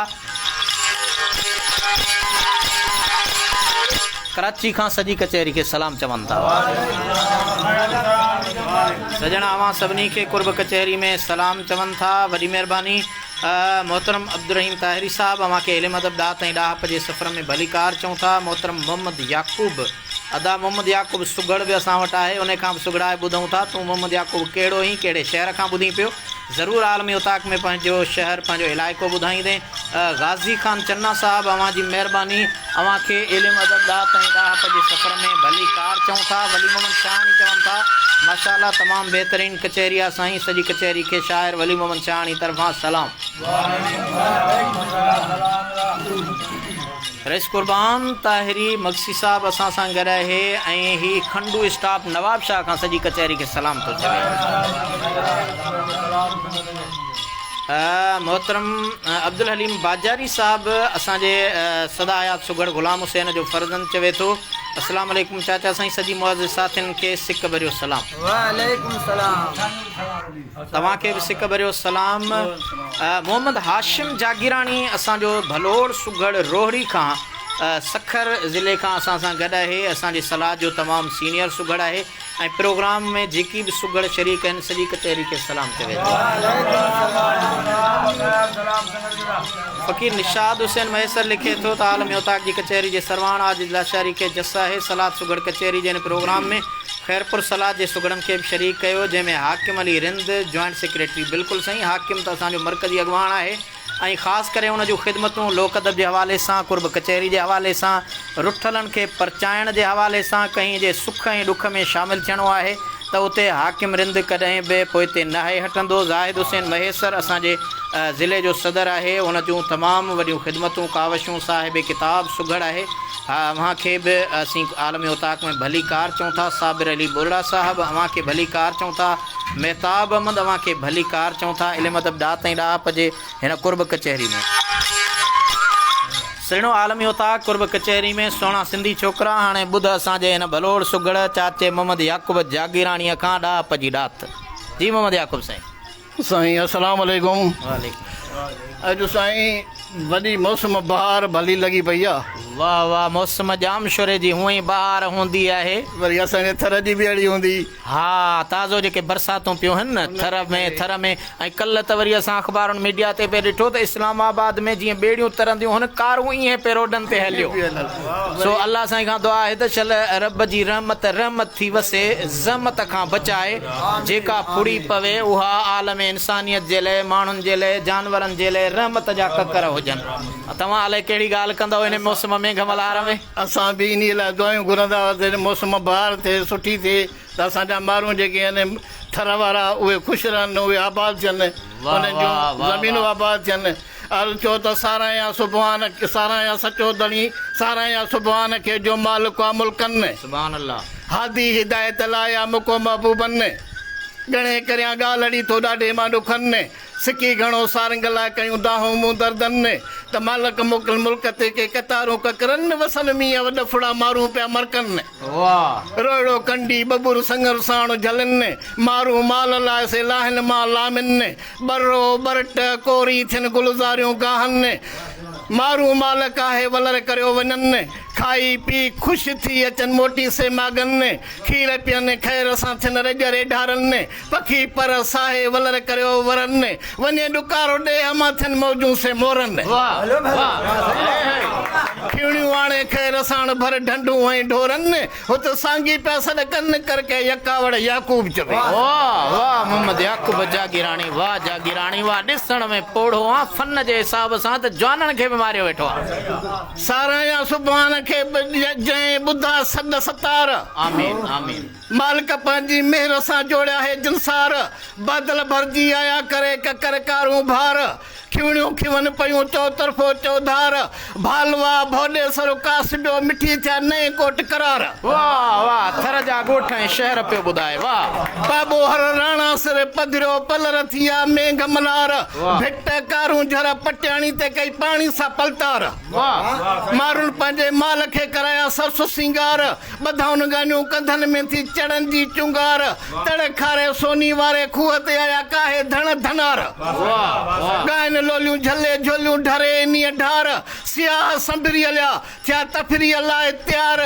Speaker 1: ڪراچي کان سڄي ڪچهري کي سلام چون ٿا. سڄڻ اوهان سڀني کي قرب ڪچهري ۾ سلام چون ٿا. وڏي مهرباني. محترم عبدالرحيم طاهري صاحب اوهان کي علم ادب ڏات ۽ ڏاهپ جي سفر ۾ ڀليڪار چئون ٿا. محترم محمد يعقوب ادا محمد يعقوب سگهڙ به اسان وٽ آهي انهي کان به سگهڙائي ٻڌون ٿا تون محمد يعقوب ڪهڙو هين ڪهڙي شهر کان ٻڌين پيو ضرور عالمي اوطاق ۾ پنهنجو شهر پنهنجو علائقو ٻڌائيندين غازي خان چنا صاحب اوهان جي مهرباني اوهان کي علم ادب ڏات ۽ ڏاهپ جي سفر ۾ ڀلي ڪار چئون ٿا ولي محمد شاهاڻي چون ٿا ماشاء الله تمام بهترين ڪچهري آ سائين سڄي ڪچهري کي شاعر ولي محمد شاهاڻي طرفان سلام. رئيس قربان طاهري مگسي صاحب اسان سان گڏ آهي ۽ هي کنڊو اسٽاپ نواب شاهه کان سڄي ڪچهري کي سلام ٿو چوي. محترم عبدالحليم باجاري صاحب اسان جي سدا حيات سگهڙ غلام حسين جو فرزند چوي ٿو السلام عليڪم چاچا سائين سڄي معزز ساٿين کي سڪ ڀريو سلام.
Speaker 2: وعليڪم السلام.
Speaker 1: توهان کي به سڪ ڀريو سلام. محمد هاشم جاگيراڻي اسان جو ڀلوڙ سگهڙ روهڙي کان سکر ضلعي کان اسان سان گڏ آهي. اسان جي صلاح جو تمام سينيئر سگهڙ آهي ۽ پروگرام ۾ جيڪي به سگهڙ شريڪ آهن سڄي ڪچهري کي سلام چوي ٿو. فقير نشاد حسين مهيسر لکي ٿو ته عالم اوطاق جي ڪچهري جي سرواڻ عاجز لاشاري کي جس آهي. صلات سگهڙ ڪچهري جي هن پروگرام ۾ خيرپور صلات جي سگهڙن کي به شريڪ ڪيو جنهن ۾ حاڪم علي رند جوائنٽ سيڪريٽري بلڪل سائين حاڪم ته اسان جو مرڪزي اڳواڻ آهي. ۽ خاص ڪري ان جون خدمتون لوڪ ادب جي حوالي سان، قرب ڪچهري جي حوالي سان، رٺلن کي پرچائڻ جي حوالي سان، ڪنهن جي سک ۽ ڏک ۾ شامل ٿيڻو آهي ته اتي حاڪم رند ڪڏهن به پوئتي ناهي هٽندو. زاهد حسين مهيسر اسان جي ضلعي جو صدر آهي، ان جون تمام وڏيون خدمتون، ڪاوشون، صاحب ڪتاب سگهڙ آهي. اوهان کي به اسين عالم اوطاق ۾ ڀليڪار چئون ٿا. صابر علي ٻرڙا صاحب اوهان کي ڀليڪار چئون ٿا. مهتاب احمد اوهان کي ڀليڪار چئون ٿا علم ادب ڏات ۽ ڏاهپ جي هن قرب ڪچهري ۾. سهڻو عالمي اوطاق قرب ڪچهري ۾ سهڻا سنڌي ڇوڪرا هاڻي ٻڌ اسان جي هن ڀلوڙ سگهڙ چاچي محمد يعقوب جاگيراڻيء کان ڏاهپ جي ڏات. جي محمد يعقوب سائين.
Speaker 6: سائين السلام عليڪم.
Speaker 1: وعليڪم السلام.
Speaker 6: اڄ سائين وڏي موسم بهار ڀلي لڳي پئي آ.
Speaker 1: واه واه موسم ڄامشوري جي هونئن ئي بهار هوندي آهي.
Speaker 6: وري اسان جي ٿر جي به اهڙي هوندي.
Speaker 1: ها تازو جيڪي برساتون پيون هن نه ٿر ۾ ٿر ۾ ۽ ڪلهه ته وري اسان اخبارن ميڊيا تي پئي ڏٺو ته اسلام آباد ۾ جيئن ٻيڙيون ترنديون هن ڪارون ايئن پئي روڊن تي هليو سو الله سائين کان دعا آهي ته شل رب جي رحمت رحمت ٿي وسي زحمت کان بچائي جيڪا ڦڙي پوي اها عالم انسانيت جي لئه ماڻهن جي لئه جانورن جي لئه رحمت جا ڪڪر هجن توهان الائي ڪهڙي ڳالهه ڪندؤ هن موسم ميگهه ملهار ۾.
Speaker 6: اسان به انهيء لاء دعائون گهرندا هئاسين ته موسم بهار ٿئي، سٺي ٿئي ته اسان جا مارون جيڪي آهن ٿر وارا اهي خوش رهن، اهي آباد ٿين، انهن جون زمينون آباد ٿين. عرض ٿيو ته ساراهيان سبحان ساراهيان سچو ڌڻي، ساراهيان سبحان کي جو مالڪ آ ملڪن.
Speaker 1: سبحان الله.
Speaker 6: هادي هدايت لاء آ مڪو محبوبن. ڳڻي ڪريان ڳالهڙي ٿو ڏاڍي مان ڏکن. سڪي گهڻو سارنگ لاء ڪيون دانهون مون دردن ۾، ته مالڪ موڪل ملڪ تي ڪي قطارون ڪڪرن، وسن مينهن وڏ ڦڙا مارون پيا مرڪن. روئڙو ڪنڊي ٻٻر سڱر ساڻ جهلن، مارون مال لاء سي لاهن مان لامن. ٻرو ٻرٽ ڪوري ٿين گلزاريون گاهن، مارون مال ڪاهي ولر ڪريو وڃن. کائي پي خوش ٿي اچن موٽي سي ماڳن، کير پين خير سان ٿين رڄ ريڍارن. پکي پر ساهي ولر ڪريو ورن، وڃي ڏڪارو ڏيهه مان ٿين موجون سي مورن. کيوڻيون آڻي خير ساڻ ڀر ڍنڍون ۽ ڍورن، هت سانگي پيا سڏ ڪن ڪر ڪي يڪاوڙ يعقوب چوي.
Speaker 1: واه واه محمد يعقوب جاگيراڻي واه جاگيراڻي واه ڏسڻ ۾ پوڙهو آن فن جي حساب سان ته جوانن کي به ماريو ويٺو آن.
Speaker 6: ساراهيان سبحان کي جنهن ٻڌا سڏ ستار.
Speaker 1: آمين آمين.
Speaker 6: مالڪ پنهنجي مهر سان جوڙيا هي جنسار، بادل ڀرجي آيا ڪري ڪڪر ڪارونڀار، کيوڻيون کيون پيون چؤطرفو چؤڌار، ڀالوا ڀوڏيسر ڪاسبيو مٺي ٿيا نئين ڪوٽ قرار.
Speaker 1: واھ واھ ٿر جا ڳوٺ ۽ شهر پيو ٻڌائي واھ.
Speaker 6: پاٻوهر راڻا سر پڌريو پلر ٿيا مينگهه ملهار، ڀٽ ڪارونجهر پٽياڻي تي ڪئي پاڻي سا پلتار. مارن پنهنجي مال کي ڪرايا سرس سينگار، ٻڌائون ڳانيون ڪنڌن ۾ ٿي چڙن جي چونگار، تڙ کاري سوني واري کوهه تي آيا ڪاهي ڌڻ ڌنار. ڳائن لوليون جهلي جهوليون ڍري انهيء ڍار، سياح سنڀري هليا ٿيا تفريح لاء تيار،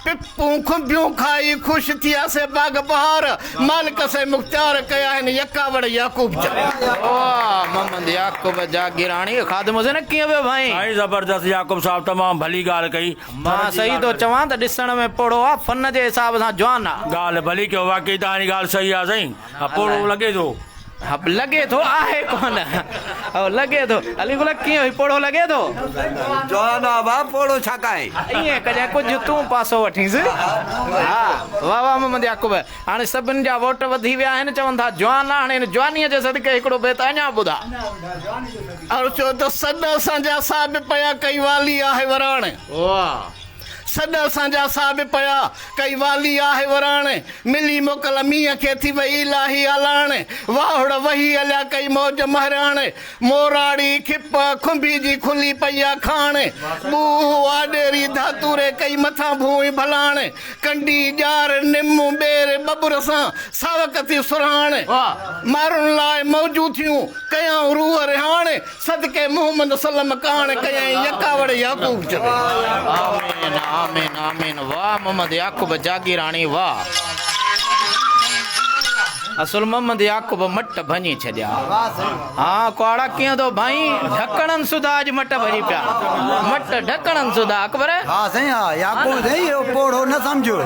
Speaker 6: پپون کنڀيون کائي خوش ٿيا سي باغ بهار، مالڪ سي مختيار ڪيا هن يڪاوڙ يعقوب چا.
Speaker 1: واھ محمد يعقوب جاگيراڻي خادم حسين ڪيئن ويو ڀائين.
Speaker 7: سائين زبردست يعقوب صاحب تمام ڀلي ڳالهه ڪئي.
Speaker 1: مان صحيح ٿو چوان ته ڏسڻ ۾ پوڙهو آ فن جي حساب سان جوان آ.
Speaker 7: ڳالهه ڀلي ڪيو واقعي توهان جي ڳالهه صحيح آ سائين ها پوڙهو لڳي ٿو.
Speaker 1: ها لڳي ٿو آهي ڪونه هو لڳي ٿو علي گل ڪيئن هي پوڙهو لڳي ٿو.
Speaker 8: جوان آ ڀاء پوڙهو ڇا ڪاهي.
Speaker 1: ائين ڪجانء ڪجهه تون پاسو وٺينس ها واه واه محمد يعقوب هاڻي سڀن جا ووٽ وڌي ويا آهن چون ٿا جوان آ هاڻي هن جوانيء جي صدقي هڪڙو بيت اڃا ٻڌاء.
Speaker 6: عرض ٿيو ته سڏ اسان جا سا به پيا ڪئي والي آهي وراڻ.
Speaker 1: واه.
Speaker 6: سڏ اسان جا سا به پيا، ڪئي والي آهه وراڻ، ملي موڪل مينهن کي ٿي وئي الاهي آلاڻ، واهڙ وهي هليا ڪئي موج مهراڻ، موراڙي، کپ، کنڀي جي کلي پئي آ کاڻ، ٻوهه، آڏيري، ڌاتوري ڪئي مٿان ڀونء ڀلاڻ، ڪنڊي، ڄار، نم، ٻير، ٻٻر سان ساوڪ ٿي سرهاڻ، مارن لاء موجون ٿيون، ڪيائون روح رهاڻ، صدقي محمد صلعم ڪاڻ ڪيائين يڪاوڙ يعقوب چوي.
Speaker 1: آمين آمين آمين واه محمد يعقوب جاگيراڻي واه. اصل محمد يعقوب مٽ ڀڃي ڇڏيا. ها ڪهاڙا ڪيئن ٿو ڀائين ڍڪڻن سوڌا اڄ مٽ ڀڄي پيا مٽ ڍڪڻن سوڌا اڪبر.
Speaker 3: ها سائين ها يعقوب سائين اهو پوڙهو نه سمجهو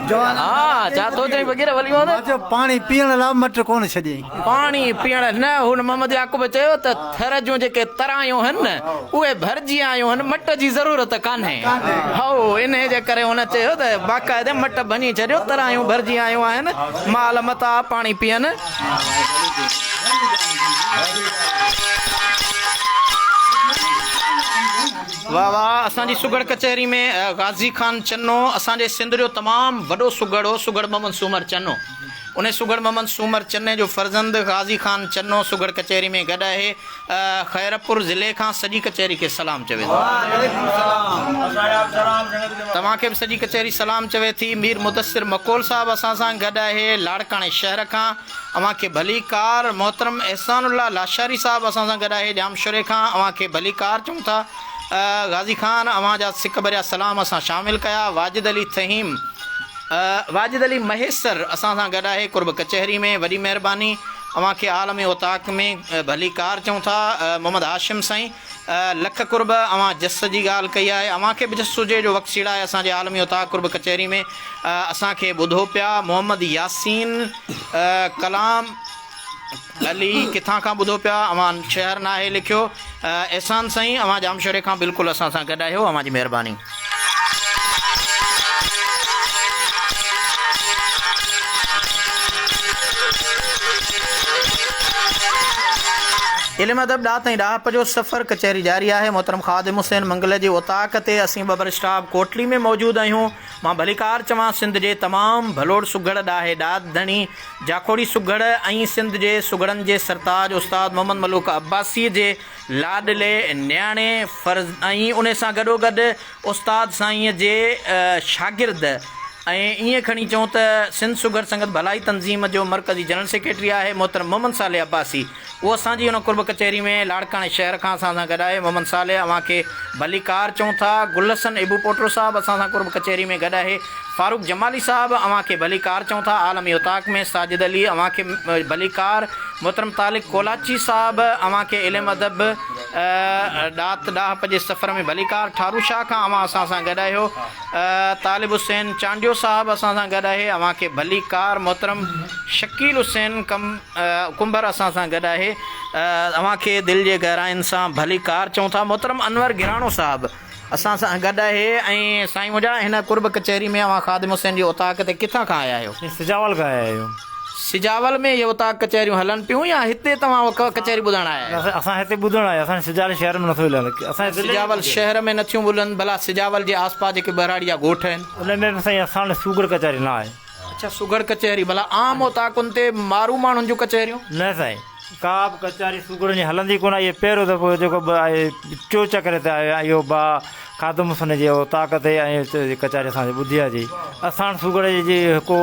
Speaker 3: جوان
Speaker 1: ها ڇا ٿو چئين فقير ولي محمد.
Speaker 5: مان چيو پاڻي پيئڻ لاء مٽ ڪونه ڇڏيائين.
Speaker 1: پاڻي پيئڻ نه هن محمد يعقوب چيو ته ٿر جون جيڪي ترايون هن اهي ڀرجي آيون هن مٽ جي ضرورت ڪانهي. هائو انهي جي ڪري هن چيو ته باقاعدي مٽ ڀڃي ڇڏيو ترايون ڀرجي آيون آهن مال متاع پاڻي پيئن. واه واه اسان جي سگهڙ ڪچهري ۾ غازي خان چنو اسان جي سنڌ جو تمام وڏو سگهڙ هو سگهڙ محمد سومر چنو انهي سگهڙ محمد سومر چني جو فرزند غازي خان چنو سگهڙ ڪچهري ۾ گڏ آهي خيرپور ضلعي کان سڄي ڪچهري کي سلام چوي ٿو. توهان کي به سڄي ڪچهري سلام چوي ٿي. مير مدثر مڪول صاحب اسان سان گڏ آهي لاڙڪاڻي شهر کان اوهان کي ڀليڪار. محترم احسان الله لاشاري صاحب اسان سان گڏ آهي ڄامشوري کان اوهان کي ڀليڪار چئون ٿا. غازي خان اوهان جا سڪ ڀريا سلام اسان شامل ڪيا. واجد علي ٿهيم. واجد علي مهيسر اسان سان گڏ آهي قرب ڪچهري ۾ وڏي مهرباني اوهان کي عالم اوطاق ۾ ڀليڪار چئون ٿا محمد هاشم سائين لک قرب اوهان جس جي ڳالهه ڪئي آهي اوهان کي به جس هجي جو وقت سيڙائي اسان جي عالمي اوطاق قرب ڪچهري ۾ اسان کي ٻڌو پيا محمد ياسين ڪلام علي ڪٿان کان ٻڌو پيا اوهان شهر ناهي لکيو احسان سائين اوهان ڄامشوري کان بلڪل اسان سان گڏ آهيو اوهان جي مهرباني. علم ادب ڏات ۽ ڏاهپ جو سفر ڪچهري جاري آهي محترم خادم حسين منگل جي اوطاق تي اسين ٻٻر اسٽاپ ڪوٽڙي ۾ موجود آهيون مان ڀليڪار چوان سنڌ جي تمام ڀلوڙ سگهڙ ڏاهي ڏات ڌڻي جاکوڙي سگهڙ ۽ سنڌ جي سگهڙن جي سرتاج استاد محمد ملوڪ عباسيء جي لاڏلي نياڻي فرض ۽ ان سان گڏوگڏ استاد سائينء جي شاگرد ۽ ائين کڻي چئون ته سنڌ سگهڙ سنگت ڀلائي تنظيم جو مرڪزي جنرل سيڪريٽري آهي محترم محمد صالح عباسي اهو اسان جي ان قرب ڪچهري ۾ لاڙڪاڻي شهر کان اسان سان گڏ آهي محمد صالح اوهان کي ڀليڪار چئون ٿا گل حسن ابو پوٽو صاحب اسان سان قرب ڪچهري ۾ گڏ آهي فاروق جمالي صاحب اوهان کي ڀليڪار چئون ٿا عالمي اوطاق ۾ ساجد علي اوهان کي ڀليڪار محترم طالق ڪولاچي صاحب اوهان کي علم ادب ڏات ڏاهپ جي سفر ۾ ڀليڪار ٺارو شاهه کان اوهان اسان سان گڏ آهيو طالب حسين چانڊيو صاحب اسان سان گڏ آهي اوهان کي ڀليڪار محترم شڪيل حسين ڪنڀر اسان سان گڏ آهي اوهان کي دل جي گهراين سان ڀليڪار چئون ٿا محترم انور گهراڻو صاحب اسان سان گڏ آهي ۽ سائين منهنجا هن قرب ڪچهري ۾ اوهان خادم حسين جي اوطاق تي ڪٿان کان آيا آهيو؟
Speaker 7: سجاول کان آيا آهيون.
Speaker 1: سجاول ۾ اهي اوطاق ڪچهريون هلن پيون يا هتي توهان اهو ڪچهري ٻڌڻ آيا آهيو؟
Speaker 7: نه اسان هتي ٻڌڻ آيا اسان سجاول شهر ۾ نٿو هلن اسان جي ضلعي ۾
Speaker 1: سجاول شهر ۾ نٿيون ٻلن ڀلا سجاول جي آس پاس جيڪي ٻهراڙي جا ڳوٺ آهن.
Speaker 7: ان ۾ به سائين اسان وٽ سوگهڙ ڪچهري نه آهي.
Speaker 1: اڇا سگهڙ ڪچهري ڀلا عام اوطاقن تي مارو ماڻهن جون ڪچهريون؟
Speaker 7: نه سائين ڪا به ڪچهري سگهڙن جي هلندي ڪونه اهي پهريون دفعو جيڪو به آهي ٽيون چڪر هتي آيو آهيان اهو با خادم حسين جي اوطاق تي ۽ ڪچهري اسان جي ٻڌي آهي جي اسان وٽ سگهڙ جي ڪو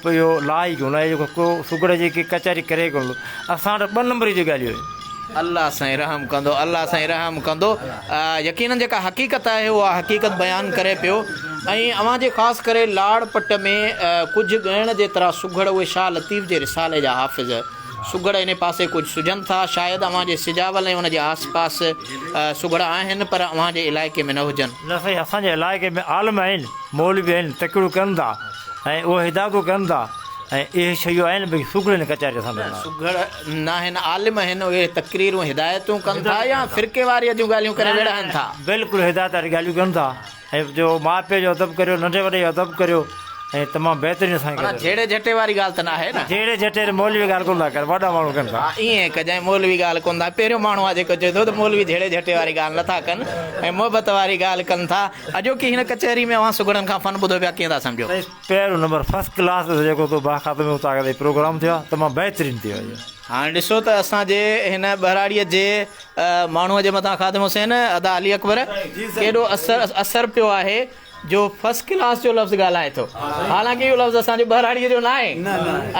Speaker 7: به اهو لاء ئي ڪونه آهي جيڪو ڪو سگهڙ جي ڪچهري ڪري ڪونه اسان وٽ ٻه نمبري جون ڳالهيون آهن.
Speaker 1: الله سائين رحم ڪندو الله سائين رحم ڪندو يقينن جيڪا حقيقت آهي اها حقيقت بيان ڪري پيو ۽ اوهان جي خاص ڪري لاڙ پٽ ۾ ڪجهه ڳائڻ جيترا سگهڙ اهي شاهه لطيف جي رسالي جا حافظ سگهڙ انهي پاسي ڪجهه سجهن ٿا. شايد اوهان جي سجاول ۽ ان جي آس پاس سگهڙ آهن پر اوهان جي علائقي ۾ نه هجن.
Speaker 7: نه سائين اسان جي علائقي ۾ عالم آهن، مولوي آهن، تقريرون ڪن ٿا ۽ اهي هدايتون ڪن ٿا ۽ اهي شيون آهن باقي سگهڙن ڪچهري اسان وٽ
Speaker 1: نه. سگهڙ ناهن عالم آهن اهي تقريرون هدايتون ڪن ٿا يا فرقيواريء جون ڳالهيون ڪري ويڙهائن ٿا.
Speaker 7: بلڪل هدايت واريون ڳالهيون ڪن ٿا. ۽ جو ماء پيء جو ادب ڪريو، ننڍي وڏي جو ادب ڪريو ۽ تمام بهترين اسان
Speaker 1: معنيٰ جهيڙي جهٽي واري ڳالهه ته ناهي نه.
Speaker 7: جهيڙي جهٽي تي مولوي ڳالهه ڪونه ٿا ڪن وڏا ماڻهو ڪن ٿا.
Speaker 1: ها ائين ڪجانء مولوي ڳالهه ڪونه ٿا پهريون ماڻهو آهي جيڪو چئي ٿو ته مولوي جهيڙي جهٽي واري ڳالهه نه ٿا ڪن ۽ محبت واري ڳالهه ڪن ٿا. اڄوڪي هن ڪچهري ۾ اوهان سگهڙن کان فن ٻڌو پيا ڪيئن ٿا سمجهو.
Speaker 7: سائين پهريون نمبر فرسٽ ڪلاس جيڪو تو باخاتمي اوطاق تي پروگرام ٿيو آهي تمام بهترين ٿيو آهي.
Speaker 1: هاڻي ڏسو ته اسان جي هن ٻهراڙيء جي ماڻهوء جي مٿان خادم حسين ادا علي اڪبر ڪيڏو اثر اثر پيو آهي جو فرسٽ ڪلاس جو لفظ ڳالهائي ٿو حالانڪه اهو لفظ اسان جي ٻهراڙيء جو ناهي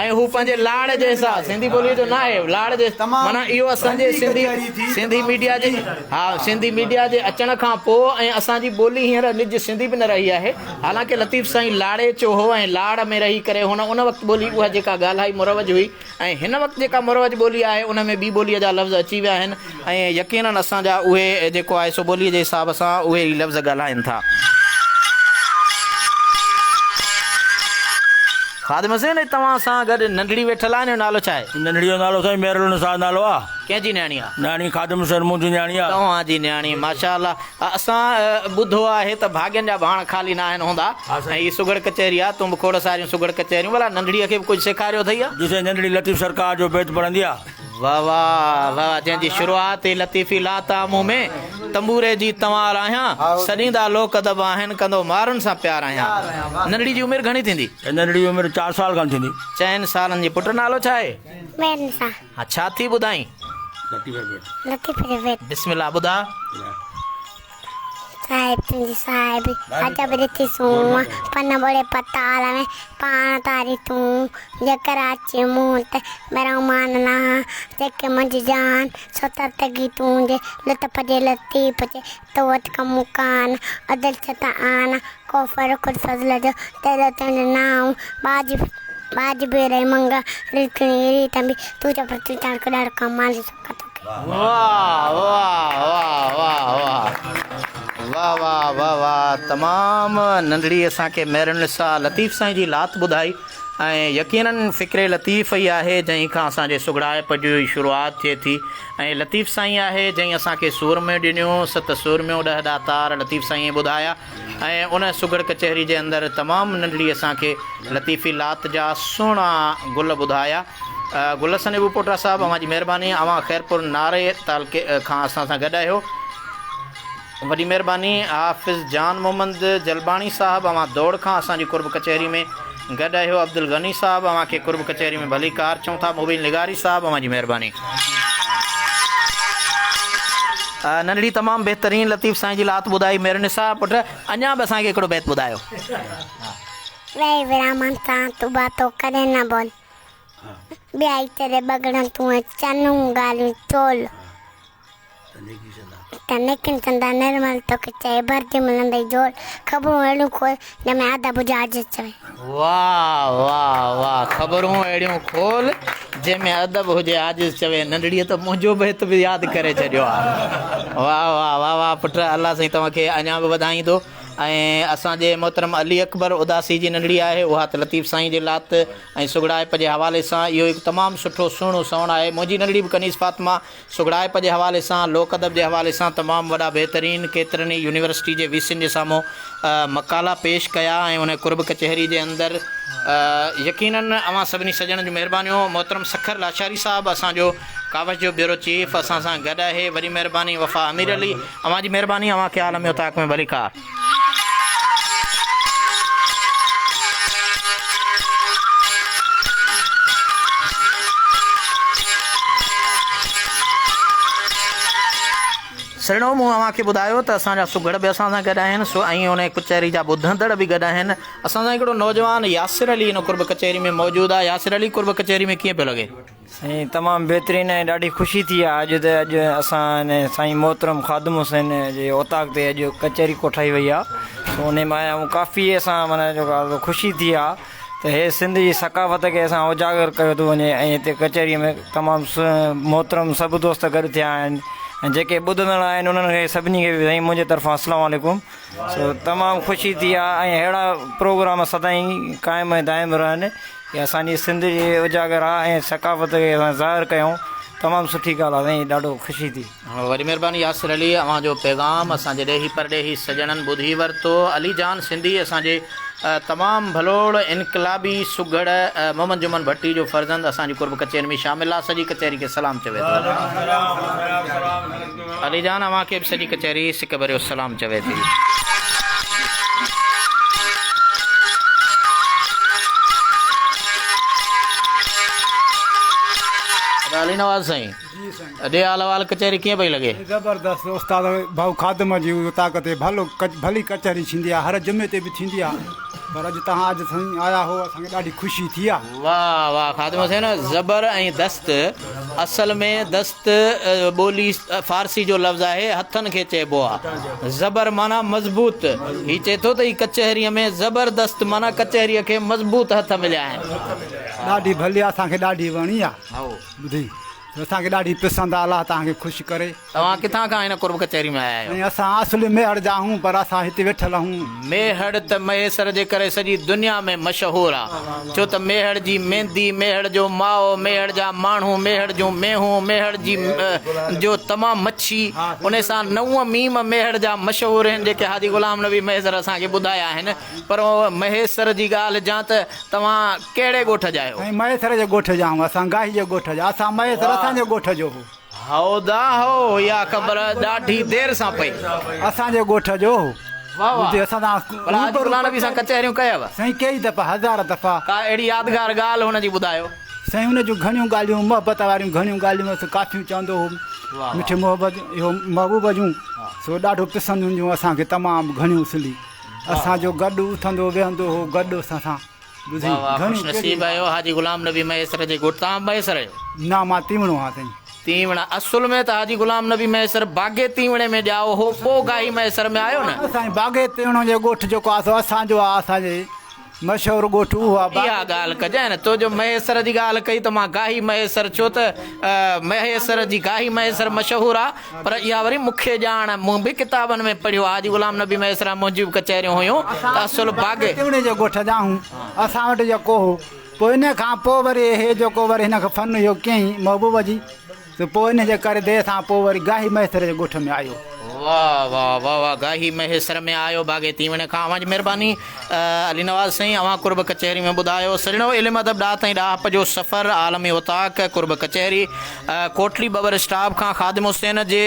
Speaker 1: ۽ هو پنهنجي لاڙ جي حساب سنڌي ٻوليء جو ناهي لاڙ جي معنيٰ اهو اسان جي سنڌي سنڌي ميڊيا جي ها سنڌي ميڊيا جي اچڻ کان پوء ۽ اسان جي ٻولي هينئر نج سنڌي به نه رهي آهي حالانڪه لطيف سائين لاڙي چو هو ۽ لاڙ ۾ رهي ڪري هن ان وقت ٻولي اها جيڪا ڳالهائي مروج هئي ۽ هن وقت جيڪا مروج ٻولي آهي ان ۾ ٻي ٻوليء جا لفظ اچي ويا آهن ۽ يقيناً اسان جا اهي جيڪو آهي سو ٻوليء جي حساب سان اهي ئي لفظ ڳالهائين ٿا. خادم حسين هي توهان سان گڏ ننڍڙي ويٺل آهي ان جو نالو ڇا آهي؟
Speaker 9: ننڍڙي جو نالو سائين مهرالنساء نالو آهي.
Speaker 1: ڪنهن جي نياڻي آهي؟
Speaker 9: نياڻي خادم حسين منهنجي نياڻي آهي.
Speaker 1: توهان جي نياڻي ماشاء الله. اسان ٻڌو آهي ته ڀاڳين جا ڀاڻ خالي ناهن هوندا ۽ هي سگهڙ ڪچهري آ، تون به کوڙ ساريون سگهڙ ڪچهريون ڀلا ننڍڙيء کي به ڪجهه سيکاريو اٿئي ها؟
Speaker 9: جي سائين ننڍڙي لطيف سرڪار جو بيت پڙهندي آ.
Speaker 1: واه واه واه جنهن جي شروعات ئي لطيفي لات آ مون ۾ تنبوري جي تنوار آهيان سڏيندا لوڪ ادب آهن ڪندو مارن سان پيار آهيان. ننڍڙي جي عمر گهڻي ٿيندي؟
Speaker 9: ننڍڙي جي عمر چار سال کن ٿيندي.
Speaker 1: چئن سالن جي پٽ نالو ڇا آهي؟
Speaker 10: مهرنسا.
Speaker 1: ها ڇا ٿي ٻڌائين؟
Speaker 10: لطيف جو بيت.
Speaker 1: بسم الله ٻڌاء.
Speaker 10: صاحب تنهنجي صاحب عجب ڏٺي سون پن ٻوڙي پتال ۾ پاڻ تاري تون جيڪر اچي مون ته ميرائون مان لاهان جيڪي منهنجي جان سو ترتگي تون جي لطف جي لطيف جي تو وٽ ڪم ڪان عدل ڇتا آن ڪو فرق فضل جو تيڏو تنهنجو نانء ٻاجهه ٻاجهه بي رهي منگا ريتڻي ريت به تون چپ تون چاڙ ڪڏاڙ ڪمال سڪ توکي.
Speaker 1: واه واه واه واه واه واه واه واه واه تمام ننڍڙي اسان کي مهرالنساء لطيف سائين جي لات ٻڌائي ۽ يقينن فڪر لطيف ئي آهي جنهن کان اسان جي سگهڙائپ جي شروعات ٿئي ٿي ۽ لطيف سائين آهي جنهن اسان کي سورميون ڏنيون ست سورميون ڏهه ڏاتار لطيف سائين ٻڌايا ۽ ان سگهڙ ڪچهري جي اندر تمام ننڍڙي اسان کي لطيفي لات جا سهڻا گل ٻڌايا. گل حسن ابو پوٽا صاحب اوهان جي مهرباني اوهان خيرپور ناري تعلقي کان اسان سان گڏ آهيو وڏي مهرباني حافظ جان محمد جلباڻي صاحب اوهان دوڙ کان اسان جي قرب ڪچهري ۾ گڏ آهيو عبدالغني صاحب اوهان کي قرب ڪچهري ۾ ڀليڪار چئون ٿا مبين لغاري صاحب اوهان جي مهرباني. ننڍڙي تمام بهترين لطيف سائين جي لات ٻڌائي مهرالنساء پٽ اڃا به اسان کي هڪڙو بيت ٻڌايو.
Speaker 10: ويهي ورامان سان تون باتو ڪڏهن نه ٻول ٻيائي تيڏي ٻڳڙن تون ۽ چنون ڳالهيون چول. ته نيڪين سندا نرمل توکي چئي ڀرجي ملندئي جهول خبرون اهڙيون کول جنهن ۾ آداب هجي عاجز چوي.
Speaker 1: واه واه واه خبرون اهڙيون کول جنهن ۾ ادب هجي عاجز چوي ننڍڙيء ته منهنجو بيت به ياد ڪري ڇڏيو آ واه واه واه واه پٽ الله سائين توهان کي اڃا به وڌائيندو ۽ اسان جي محترم علي اڪبر اداسي جي ننڍڙي آهي اها ته لطيف سائين جي لات ۽ سگهڙائپ جي حوالي سان اهو هڪ تمام سٺو سهڻو سوڻ آهي منهنجي ننڍڙي به ڪنيز فاطمه سگهڙائپ جي حوالي سان، لوڪ ادب جي حوالي سان تمام وڏا بهترين ڪيترن ئي يونيورسٽي جي وي سين جي سامهون مقالا پيش ڪيا ۽ ان قرب ڪچهري جي اندر يقينن اوهان سڀني سڄڻن جون مهربانيون محترم سکر لاشاري صاحب اسان جو ڪاوش جو بيورو چيف اسان سان گڏ آهي وڏي مهرباني وفا امير علي اوهان جي مهرباني اوهان کي عالمي اوطاق ۾ ڀليڪار. سرڻو مون اوهان کي ٻڌايو ته اسان جا سگهڙ به اسان سان گڏ آهن سو ۽ ان ڪچهري جا ٻڌندڙ به گڏ آهن اسان سان هڪڙو نوجوان ياسر علي ان قرب ڪچهري ۾ موجود آهي ياسر علي قرب ڪچهري ۾ ڪيئن پيو لڳي؟
Speaker 11: سائين تمام بهترين ۽ ڏاڍي خوشي ٿي آ اڄ ته اڄ اسان هن سائين محترم خادم حسين جي اوطاق تي اڄ ڪچهري ڪوٺائي وئي آ سو انهي مان آيا آهيون ڪافي اسان معنيٰ جيڪو آ سو خوشي ٿي آ ته هي سنڌ جي ثقافت کي اسان اجاگر ڪيو ٿو وڃي ۽ هتي ڪچهري ۾ تمام محترم سڀ دوست گڏ ٿيا آهن ۽ جيڪي ٻڌندڙ آهن انهن کي سڀني کي سائين منهنجي طرفان اسلام عليڪم سو تمام خوشي ٿي آ ۽ اهڙا پروگرام سدائين قائم ۽ دائم رهن هي اسان جي سنڌ جي اجاگر آ ۽ ثقافت کي اسان ظاهر ڪيون تمام سٺي ڳالهه آ سائين ڏاڍو خوشي ٿي.
Speaker 1: وڏي مهرباني ياسر علي اوهان جو پيغام اسان جي ڏيهي پرڏيهي سڄڻن ٻڌي ورتو علي جان سنڌي اسان جي تمام ڀلوڙ انقلابي سگهڙ محمد جمن ڀٽي جو فرزند اسان جي قرب ڪچهري ۾ شامل آ سڄي ڪچهري کي سلام چوي ٿو. علي جان اوهان کي به سڄي ڪچهري سڪ ڀريو سلام چوي ٿي. ادا علي نواز سائين ڏي حال احوال ڪچهري ڪيئن پئي لڳي.
Speaker 5: زبردست استاد ڀائو خادم جي اوطاق تي ڀلو ڀلي ڪچهري ٿيندي آ هر جمعي تي به ٿيندي آ پر اڄ توهان اڄ سائين آيا هو اسان کي ڏاڍي خوشي ٿي آ.
Speaker 1: واه واه خادم حسين زبر ۽ دست اصل ۾ دست ٻولي فارسي جو لفظ آهي هٿن کي چئبو آ زبر معنيٰ مضبوط هي چئي ٿو ته هي ڪچهري ۾ زبردست معنيٰ ڪچهري کي مضبوط هٿ مليا آهن.
Speaker 5: ڏاڍي ڀلي آ اسان کي ڏاڍي وڻي آ ٻڌي اسان کي ڏاڍي پسند آ الله توهان کي خوش ڪري.
Speaker 1: توهان ڪٿان کان هن قرب ڪچهري ۾ آيا آهيو؟
Speaker 5: سائين اسان اصل ميهڙ جا آهيون پر اسان هتي ويٺل آهيون.
Speaker 1: ميهڙ ته مهيسر جي ڪري سڄي دنيا ۾ مشهور آ. ڇو ته ميهڙ جي ميندي، ميهڙ جو مائو، ميهڙ جا ماڻهو، ميهڙ جون مينهون، ميهڙ جي جو تمام مڇي، انهي سان نو ميم ميهڙ جا مشهور آهن جيڪي حاجي غلام نبي مهيسر اسان کي ٻڌايا آهن. پر مهيسر جي ڳالهه جان ته توهان ڪهڙي ڳوٺ جا آهيو؟
Speaker 5: سائين مهيسر جي ڳوٺ جا آهيون اسان گاهي جي ڳوٺ جا اسان مهيسر اسان جي ڳوٺ جو هو.
Speaker 1: هائو دا هائو اها خبر ڏاڍي دير سان پئي.
Speaker 5: اسان جي ڳوٺ جو هو.
Speaker 1: واه واه.
Speaker 5: ٻڌي اسان سان
Speaker 1: ڀلا حاجي غلام نبي سان ڪچهريون ڪيو؟
Speaker 5: سائين ڪيئي دفعا هزار دفعا.
Speaker 1: ڪا اهڙي يادگار ڳالهه هن جي ٻڌايو.
Speaker 5: سائين هن جون گهڻيون ڳالهيون محبت واريون گهڻيون ڳالهيون اسين ڪافيون چوندو هو مٺي محبت اهو محبوب جون سو ڏاڍو پسند هونديون اسان کي تمام گهڻيون سلي اسان جو گڏ اٿندو ويهندو هو گڏ اسان سان.
Speaker 1: واه واه خوش نصيب آهيو حاجي غلام نبي مهيسر جي ڳوٺ توهان به مهيسر آهيو؟
Speaker 5: نه مان تيوڻو آهيان سائين.
Speaker 1: تيوڻا اصل ۾ ته حاجي غلام نبي مهيسر باغي تيوڻي ۾ ڄائو هو پو گاهي مهيسر ۾ آيو نه.
Speaker 5: سائين باغي تيوڻو جي ڳوٺ جيڪو آهي سو اسان جو آهي اسان جي مشهور ڳوٺ اهو آهي.
Speaker 1: اها ڳالهه ڪجانء نه تو جو مهيسر جي ڳالهه ڪئي ته مان گاهي مهيسر ڇو ته مهيسر جي گاهي مهيسر مشهور آهي پر اها وري مون کي ڄاڻ، مون به ڪتابن ۾ پڙهيو آهي، حاجي غلام نبي مهيسر سان منهنجيون به ڪچهريون هيون ته اصل باغي.
Speaker 5: تيوڻي جي ڳوٺ جا آهيون، اسان وٽ يڪو هو، پوء ان کان پوء وري هي جيڪو وري هن کي فن اهو ڪيائين محبوب جي ته پوء ان جي ڪري دير سان پوء وري گاهي مهيسر جي ڳوٺ ۾ آيو.
Speaker 1: واه واه واه واه گاهي مهيسر ۾ آيو باغي تيوڻي کان اوهان جي مهرباني علي نواز سائين اوهان قرب ڪچهري ۾ ٻڌايو سڄڻو علم ادب ڏات ۽ ڏاهپ جو سفر عالمي اوطاق قرب ڪچهري ڪوٽڙي ٻٻر اسٽاپ کان خادم حسين جي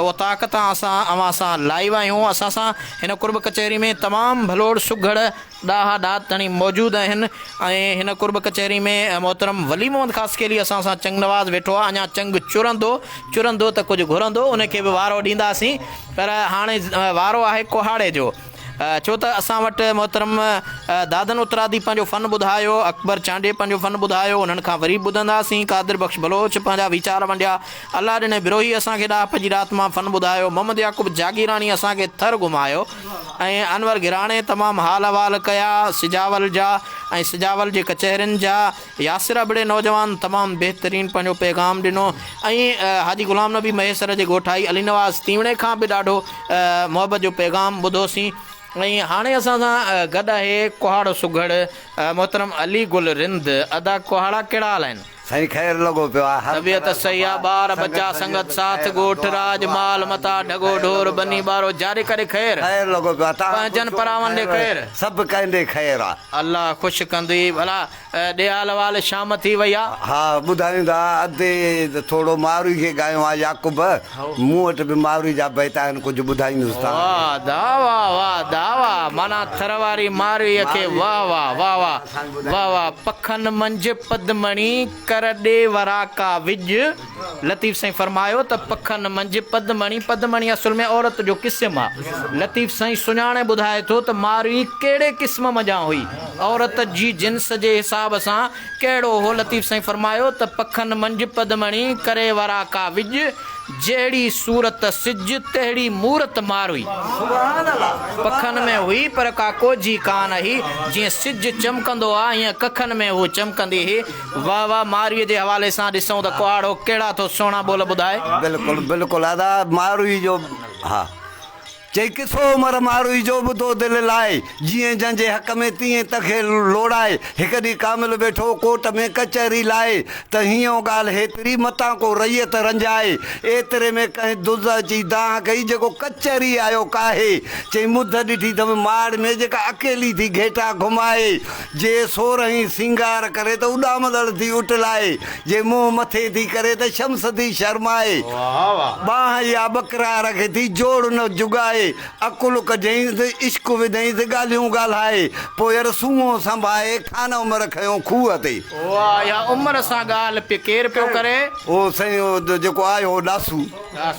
Speaker 1: اوطاق تان اسان اوهان سان لائيو آهيون اسان سان هن قرب ڪچهري ۾ تمام ڀلوڙ سگهڙ ڏاها ڏات ڌڻي موجود آهن ۽ هن قرب ڪچهري ۾ محترم ولي محمد خاصخيلي اسان سان چنگ نواز ويٺو آهي اڃا چنگ چرندو چرندو ته ڪجهه گهرندو ان کي به وارو ڏينداسين پر هاڻي وارو آهي ڪهاڙي جو ڇو ته اسان وٽ محترم دادن اترادي پنهنجو فن ٻڌايو، اڪبر چانڊيي پنهنجو فن ٻڌايو، انهن کان وري به ٻڌنداسين، قادر بخش بلوچ پنهنجا ويچار ونڊيا، الله ڏني بروهي اسان کي ڏاهپ جي رات مان فن ٻڌايو، محمد يعقوب جاگيراڻي اسان کي ٿر گهمايو ۽ انور گهراڻي تمام حال احوال ڪيا سجاول جا ۽ سجاول جي ڪچهرين جا. ياسر ابڙي نوجوان تمام بهترين پنهنجو پيغام ڏنو ۽ حاجي غلام نبي مهيسر جي ڳوٺائي علي نواز تيوڻي کان به ڏاڍو محبت جو پيغام ٻڌوسين ۽ هاڻي اسان سان گڏ آهي ڪهاڙو سگهڙ محترم علي گل رند ادا ڪهاڙا ڪهڙا حال آهن.
Speaker 8: سائين خير لڳو پيو آ هر
Speaker 1: طبيعت
Speaker 8: طرح
Speaker 1: صحيح آ
Speaker 8: صفا
Speaker 1: ٻار ٻچا
Speaker 8: سنگت
Speaker 1: سنگت
Speaker 8: سڄي
Speaker 1: ساٿ
Speaker 8: خير آ
Speaker 1: ڳوٺ
Speaker 8: دعا
Speaker 1: راڄ
Speaker 8: دعا
Speaker 1: مال متاع ڍڳو
Speaker 8: خير
Speaker 1: ڍور
Speaker 8: لڳو
Speaker 1: ٻني
Speaker 8: آ
Speaker 1: ٻارو جاري ڪري خير
Speaker 8: خير لڳو پيو آ تهان
Speaker 1: پنهنجن
Speaker 8: پڇو
Speaker 1: پراون ڏي
Speaker 8: خير
Speaker 1: خير.
Speaker 8: سڀ ڪنهن ڏي خير آ.
Speaker 1: الله خوش ڪندي ڀلا ڏي حال احوال شام ٿي وئي آ.
Speaker 8: ها ٻڌايون ٿا ادي ته ٿورو ماروي کي ڳايو آ يعقوب مون وٽ به ماروي جا بيت آهن ڪجهه ٻڌائيندس توهان کي.
Speaker 1: واه دا واه واه دا واه معنيٰ ٿر واري مارويء کي واه واه واه واه واه واه پکن منجهه پدمڻي ڪر ڏي وراڪا وڄ لطيف سائين فرمايو ته پکن منجهه پدمڻي پدمڻي اصل ۾ عورت جو قسم آ لطيف سائين سڃاڻي ٻڌائي ٿو ته ماروي ڪهڙي قسم منجهان هئي عورت جي جنس جي حساب سان ڪهڙو هو لطيف سائين فرمايو ته پکن منجهه پدمڻي ڪري وراڪا وڄ جهڙي صورت سج تهڙي مورت ماروي پکن ۾ هئي پر ڪا ڪوجهي ڪانه هئي جيئن سج چمڪندو آ ائين ڪکن ۾ هوء چمڪندي هئي واه واه ماروي جي حوالي سان ڏسون ته ڪهاڙو ڪهڙا ٿو سهڻا ٻول ٻڌائي.
Speaker 8: بلڪل بلڪل ادا ماروي جو ها. چئي قصو عمر ماروئي جو ٻڌو دل لائي، جيئن جنهن جي حق ۾ تيئن تنهن کي لوڙائي. هڪ ڏينهن ڪامل ويٺو ڪوٽ ۾ ڪچهري لائي ته هينئون ڳالهه هيتري متان ڪو رعيت رنجائي. ايتري ۾ ڪنهن دز اچي دانهن ڪئي جيڪو ڪچهري آيو ڪاهي. چئي مڌ ڏٺي اٿم ماڙ ۾ جيڪا اڪيلي ٿي گهيٽا گهمائي. جي سورهين سينگار ڪري ته اڏامندڙ ٿي اٽلائي، جي منهن مٿي ٿي ڪري ته شمس ٿي شرمائي. ٻانهن يا ٻڪرار کي ٿي جوڙ نه جڳائي، عقل ڪڍيائينس، عشق وڌائينس، ڳالهيون ڳالهائي، پوء ير سونهون سنڀائي، خان عمر کنيو کوهه تي.
Speaker 1: واهه يا عمر سان ڳالهه پي ڪير پيو ڪري.
Speaker 8: او سائين او جيڪو آيو هو ڏاسو.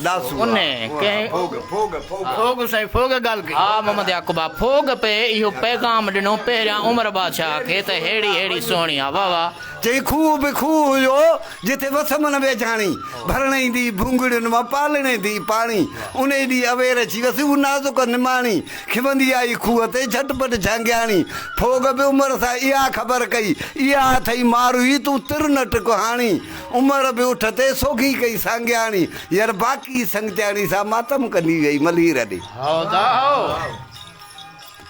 Speaker 8: ڏاسو
Speaker 1: انهي ڪنهن.
Speaker 8: ڦوڳ ڦوڳ ڦوڳ.
Speaker 6: ڦوڳ سائين ڦوڳ ڳالهه ڪئي.
Speaker 1: ها محمد يعقوب ها ڦوڳ پئي اهو پيغام ڏنو پهريان عمر بادشاهه کي ته ههڙي ههڙي سهڻي ها واه واه.
Speaker 8: چئي کوهه به کوهه هيو جتي وسمن ويجهاڻي ڀرڻيندي ڀونگڙين مان پالڻيندي پاڻي انهي ڏينهن اوير اچي وس هو نازڪ نماڻي کيوندي آئي کوهه تي جهٽ پٽ جهانگياڻي ڦوڳ به عمر سان اها خبر ڪئي اها اٿئي ماروئي تون تر نه ٽڪ هاڻي عمر به اٺ تي سوگهي ڪئي سانگياڻي، ير باقي سنگتياڻي سا ماتم ڪندي ويئي ملير ڏي.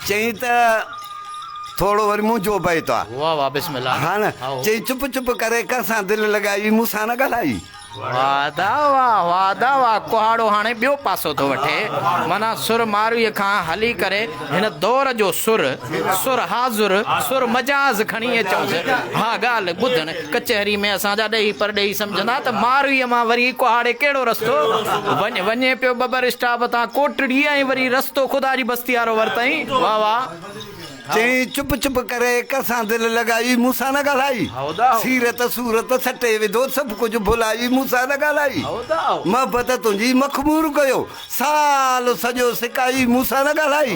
Speaker 8: چيائين ته ٿورو وري منهنجو بيت آ.
Speaker 1: واه واه بسم الله.
Speaker 8: ها نه. چيائين چپ چپ ڪري ڪنهن سان دل لڳائي مون سان نه ڳالهائي.
Speaker 1: واه ادا واه واه ادا واه ڪهاڙو هاڻي ٻيو پاسو ٿو وٺي معنيٰ سر مارويء کان هلي ڪري هن دور جو سر، سر حاضر، سر مجاز کڻي اچونس ها ڳالهه ٻڌڻ ڪچهري ۾ اسان جا ڏيهي پرڏيهي سمجهندا ته مارويء مان وري ڪهاڙي ڪهڙو رستو وڃ وڃي پيو ٻٻر اسٽاپ تان ڪوٽڙي ۽ وري رستو خدا جي بستي وارو ورتائين. واه واه.
Speaker 8: چيائين چپ چپ ڪري ڪنهن سان دل لڳائي مون سان نه ڳالهائي. سيرت صورت سٽي وڌو سڀ ڪجهه ڀلائي مون سان نه ڳالهائي. محبت تنهنجي مخمور ڪيو سال سڄو سڪائي مون سان نه ڳالهائي.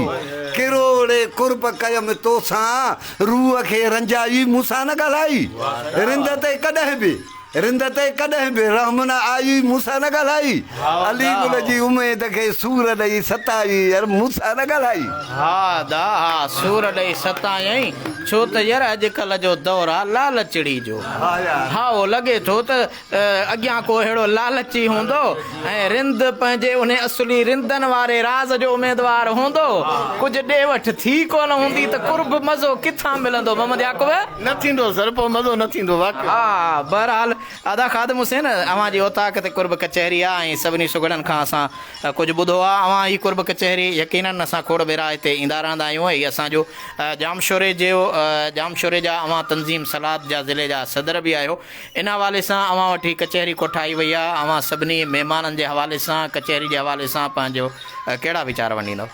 Speaker 8: ڪروڙي قرب ڪيم توسان روح کي رنجائي مون سان نه ڳالهائي. رند تي ڪڏهن به رند تي ڪڏهن به رحم نه آئي مون سان نه ڳالهائي. علي گل جي اميد کي سور ڏئي ستائي ير مون سان نه ڳالهائي.
Speaker 1: ها ادا ها سور ڏئي ستايائين ڇو ته ير اڄڪلهه جو دور آ لالچڙي جو ها اهو لڳي ٿو ته اڳيان ڪو اهڙو لالچي هوندو ۽ رند پنهنجي انهي اصلي رندن واري راز جو اميدوار هوندو. ڪجهه ڏي وٺ ٿي ڪونه هوندي ته قرب مزو ڪٿان ملندو محمد يعقوب؟
Speaker 6: نه ٿيندو سر پوء مزو نه ٿيندو واقعي.
Speaker 1: ها بهرحال ادا خادم حسين اوهان جي اوطاق تي قرب ڪچهري آ ۽ سڀني سگهڙن کان اسان ڪجهه ٻڌو آ اوهان هي قرب ڪچهري يقينن اسان کوڙ ڀيرا هتي ايندا رهندا آهيون هي اسان جو ڄامشوري جو ڄامشوري جا اوهان تنظيم سلاد جا ضلعي جا صدر به آهيو ان حوالي سان اوهان وٽ هي ڪچهري ڪوٺائي وئي آهي، اوهان سڀني مهمانن جي حوالي سان ڪچهري جي حوالي سان پنهنجو ڪهڙا ويچار ونڊيندؤ؟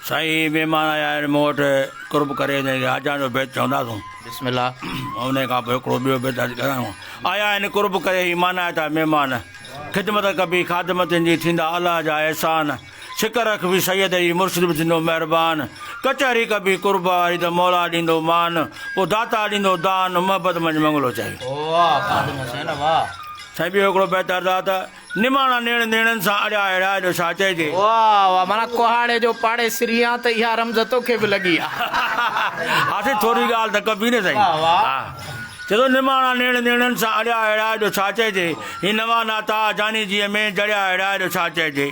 Speaker 9: سائين هي مهمان آيا آهن مون وٽ قرب ڪري انهن کي حاجان جو بيت چونداسون.
Speaker 1: بسم الله.
Speaker 9: انهي کان پوء هڪڙو ٻيو بيت عرض ڪرايون. آيا آهن قرب ڪري هي مانائتا مهمان. خدمت ڪبي خادم تن جي ٿيندا الله جا احسان. سڪ رکبي سيد جي مرشد به ٿيندو مهربان. ڪچهري ڪبي قرب واري ته مولا ڏيندو مان. پوء داتا ڏيندو دان محبت منجهه منگلو چئي.
Speaker 1: واه خادم حسين واه.
Speaker 9: سائين ٻيو هڪڙو بيت عرض آ ته نماڻا نيڻ نيڻن سان اڙيا اهڙا جو ڇا چئجي.
Speaker 1: واه واه معنيٰ ڪهاڙي جو پاڙيسري آن ته اها رمز توکي به لڳي آ.
Speaker 9: ها سائين ٿوري ڳالهه ته ڪبي نه سائين.
Speaker 1: واه واه.
Speaker 9: چئي ٿو نماڻا نيڻ نيڻن سان اڙيا اهڙا جو ڇا چئجي. هي نوان ناتا جاني جيء ۾ جڙيا اهڙا جو ڇا چئجي.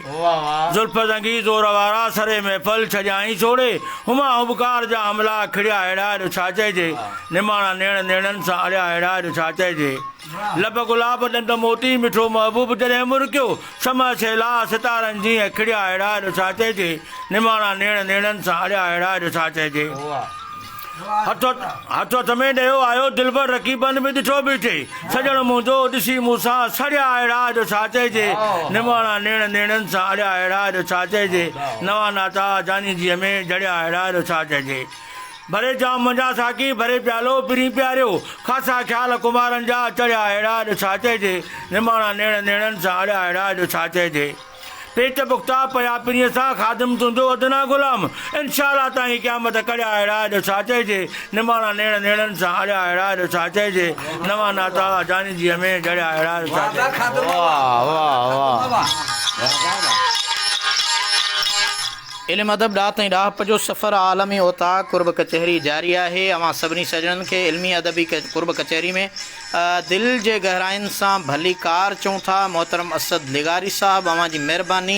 Speaker 9: زلف زنگي زور وارا سري محفل ڇڏيائين ڇوڙي. هما هٻڪار جا حملا کڙيا اهڙا جو ڇا چئجي. نماڻا نيڻ نيڻن سان اڙيا اهڙا جو ڇا چئجي. لب گلاب ڏند موتي مٺو محبوب جڏهن مرڪيو. شمع سيلا ستارن جيئن کڙيا اهڙا جو ڇا چئجي. نماڻا نيڻ نيڻن سان اڙيا اهڙا جو ڇا چئجي. هٿ هٿ هٿ ۾ ڏيو آيو دلبر رقيبن به ڏٺو بيٺي سڄڻ منهنجو ڏسي مون سان سڙيا اهڙا جو ڇا چئجي نماڻا نيڻ نيڻن سان اڙيا اهڙا جو ڇا چئجي نوان ناتا جاني جيء ۾ جڙيا اهڙا جو ڇا چئجي ڀري جام منجهان ساقي ڀري پيالو پرين پياريو خاصا خيال ڪمارن جا چڙهيا اهڙا جو ڇا چئجي نماڻا نيڻ نيڻن سان اڙيا اهڙا جو ڇا چئجي. پيچ پختا پيا پرينء سان، خادم تنهنجو ادنيٰ غلام، انشاء الله تائين قيامت ڪڙيا اهڙا جو ڇا چئجي، نماڻا نيڻ نيڻن سان اڙيا اهڙا جو ڇا چئجي، نوان ناتا جاني جيء ۾ جڙيا اهڙا جو ڇا چئجي.
Speaker 1: واه واه واه علم ادب ڏات ۽ ڏاهپ جو سفر عالمي اوطاق قرب ڪچهري جاري آهي اوهان سڀني سڄڻن کي علمي ادبي قرب ڪچهري ۾ دل جي گهراين سان ڀليڪار چئون ٿا محترم اسد لغاري صاحب اوهان جي مهرباني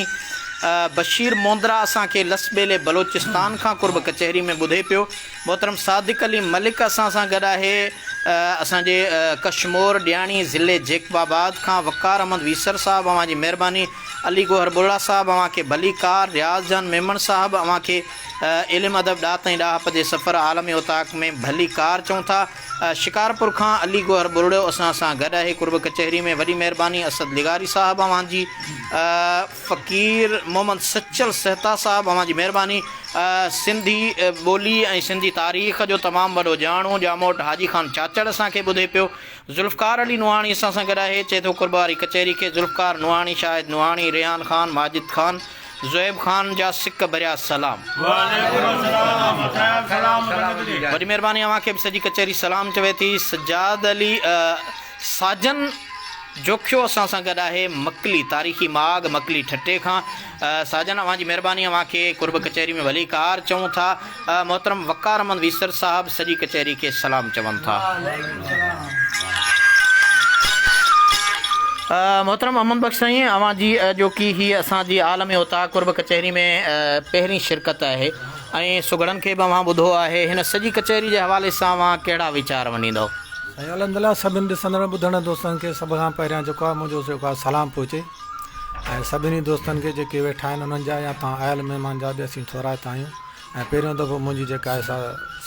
Speaker 1: بشير موندرا اسان کي لس ٻيلي بلوچستان کان قرب ڪچهري ۾ ٻڌي پيو. محترم صادق علي ملڪ اسان سان گڏ آهي. اسان جي ڪشمور ڏياڻي ضلعي جيڪب آباد کان وقار احمد ويسر صاحب اوهان جي مهرباني. علي گوهر ٻرڙا صاحب اوهان کي ڀليڪار. رياض جان ميمڻ صاحب اوهان کي علم ادب ڏات ۽ ڏاهپ جي سفر عالمي اوطاق ۾ ڀليڪار چئون ٿا. شڪارپور کان علي گوهر ٻرڙو اسان سان گڏ آهي قرب ڪچهري ۾ وڏي مهرباني اسد لغاري صاحب اوهان جي. فقير محمد سچل سهتا صاحب اوهان جي مهرباني. سنڌي ٻولي ۽ سنڌي تاريخ جو تمام وڏو ڄاڻو ڄاموٽ حاجي خان چاچڙ اسان کي ٻڌي پيو. ذوالفقار علي نوحاڻي اسان سان گڏ آهي چئي ٿو قرب واري ڪچهري کي ذوالفقار نوحاڻي، شاهد نوحاڻي، ريحان خان، ماجد خان، زوهيب خان جا سڪ ڀريا سلام. وڏي مهرباني اوهان کي به سڄي ڪچهري سلام چوي ٿي. سجاد علي ساجن جوکيو اسان سان گڏ آهي مڪلي تاريخي ماڳ مڪلي ٺٽي کان ساجن اوهان جي مهرباني اوهان کي قرب ڪچهري ۾ ڀليڪار چئون ٿا محترم وقار احمد ويسر صاحب سڄي ڪچهري کي سلام چون ٿا. محترم احمد بخش سائين اوهان جي اڄوڪي هي اسان جي عالم اوطاق قرب ڪچهري ۾ پهرين شرڪت آهي ۽ سگهڙن کي به اوهان ٻڌو آهي هن سڄي ڪچهري جي حوالي سان اوهان ڪهڙا ويچار ونڊيندؤ؟
Speaker 12: سائين الحمدلله سڀني ڏسندڙ ٻڌندڙ دوستن کي سڀ کان پهريان جيڪو آهي منهنجو جيڪو آهي سلام پهچي ۽ سڀني دوستن کي جيڪي ويٺا آهن انهن جا يا تان آيل مهمان جا به اسين ٿورائتا آهيون ۽ پهريون دفعو منهنجي جيڪا آهي سا